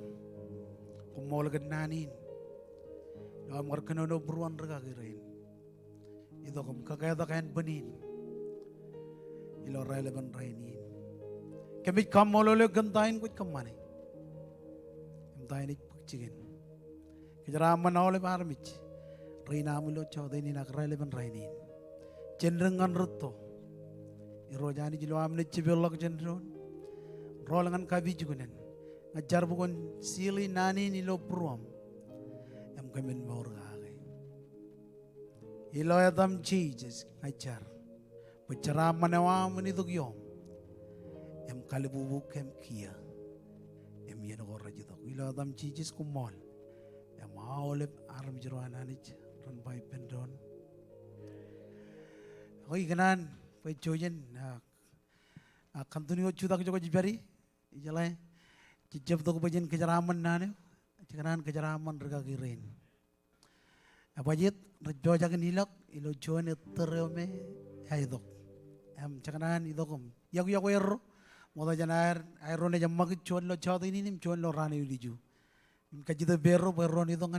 Koṃṃool kōn naan in ilo aṃ kar kōnono būruon rikaki rein. Itok im kaketak ānbwin in ilo raelepen rainin. Kōmij kaṃṃoolol eok kōn ta in kwōj kōṃṃane im ta in ej bōk jikin. Kōjeraaṃṃan aolep armej rein aṃ ilo jọteen in ak raelepen rainin. Jān dik ñan rūtto, Irooj Anij, ilo am naaj jipeḷḷọk jān doon, rool ñan kapijuknen. Ña ij jar bwe kwōn sili naan in ilo būruōṃ im kōmin mour kake. Ilo etaṃ Jisōs ña ij jar bwe jeraaṃṃan eo aṃ en itok iom im kalbubu kōm kiiō im iien ko rej itok. Ilo etaṃ Jisōs, koṃṃool. Im aolep armej ro an Anij ren ba ippān doon, ekwe, ikōṇaan bwe jen, ah, ah, continue jutak ijo kwōj pād ie. Ijeḷā, jej jab itok bwe jen kōjeraaṃṃan naan eo, jej kōṇaan kōjeraaṃṃan rikaki rein. Ebajjeet rej pojak in ilọk ilo juon ettōr eo me ej itok. Im jej kōṇaan itok im iọkwe, iọkwe erro, ṃokta jān aer, aerro naaj eṃṃakūt juon ilo jọteen in im juon ilo raan eo ilju. Im kajjitōk ippāerro bwe erro en itok ñan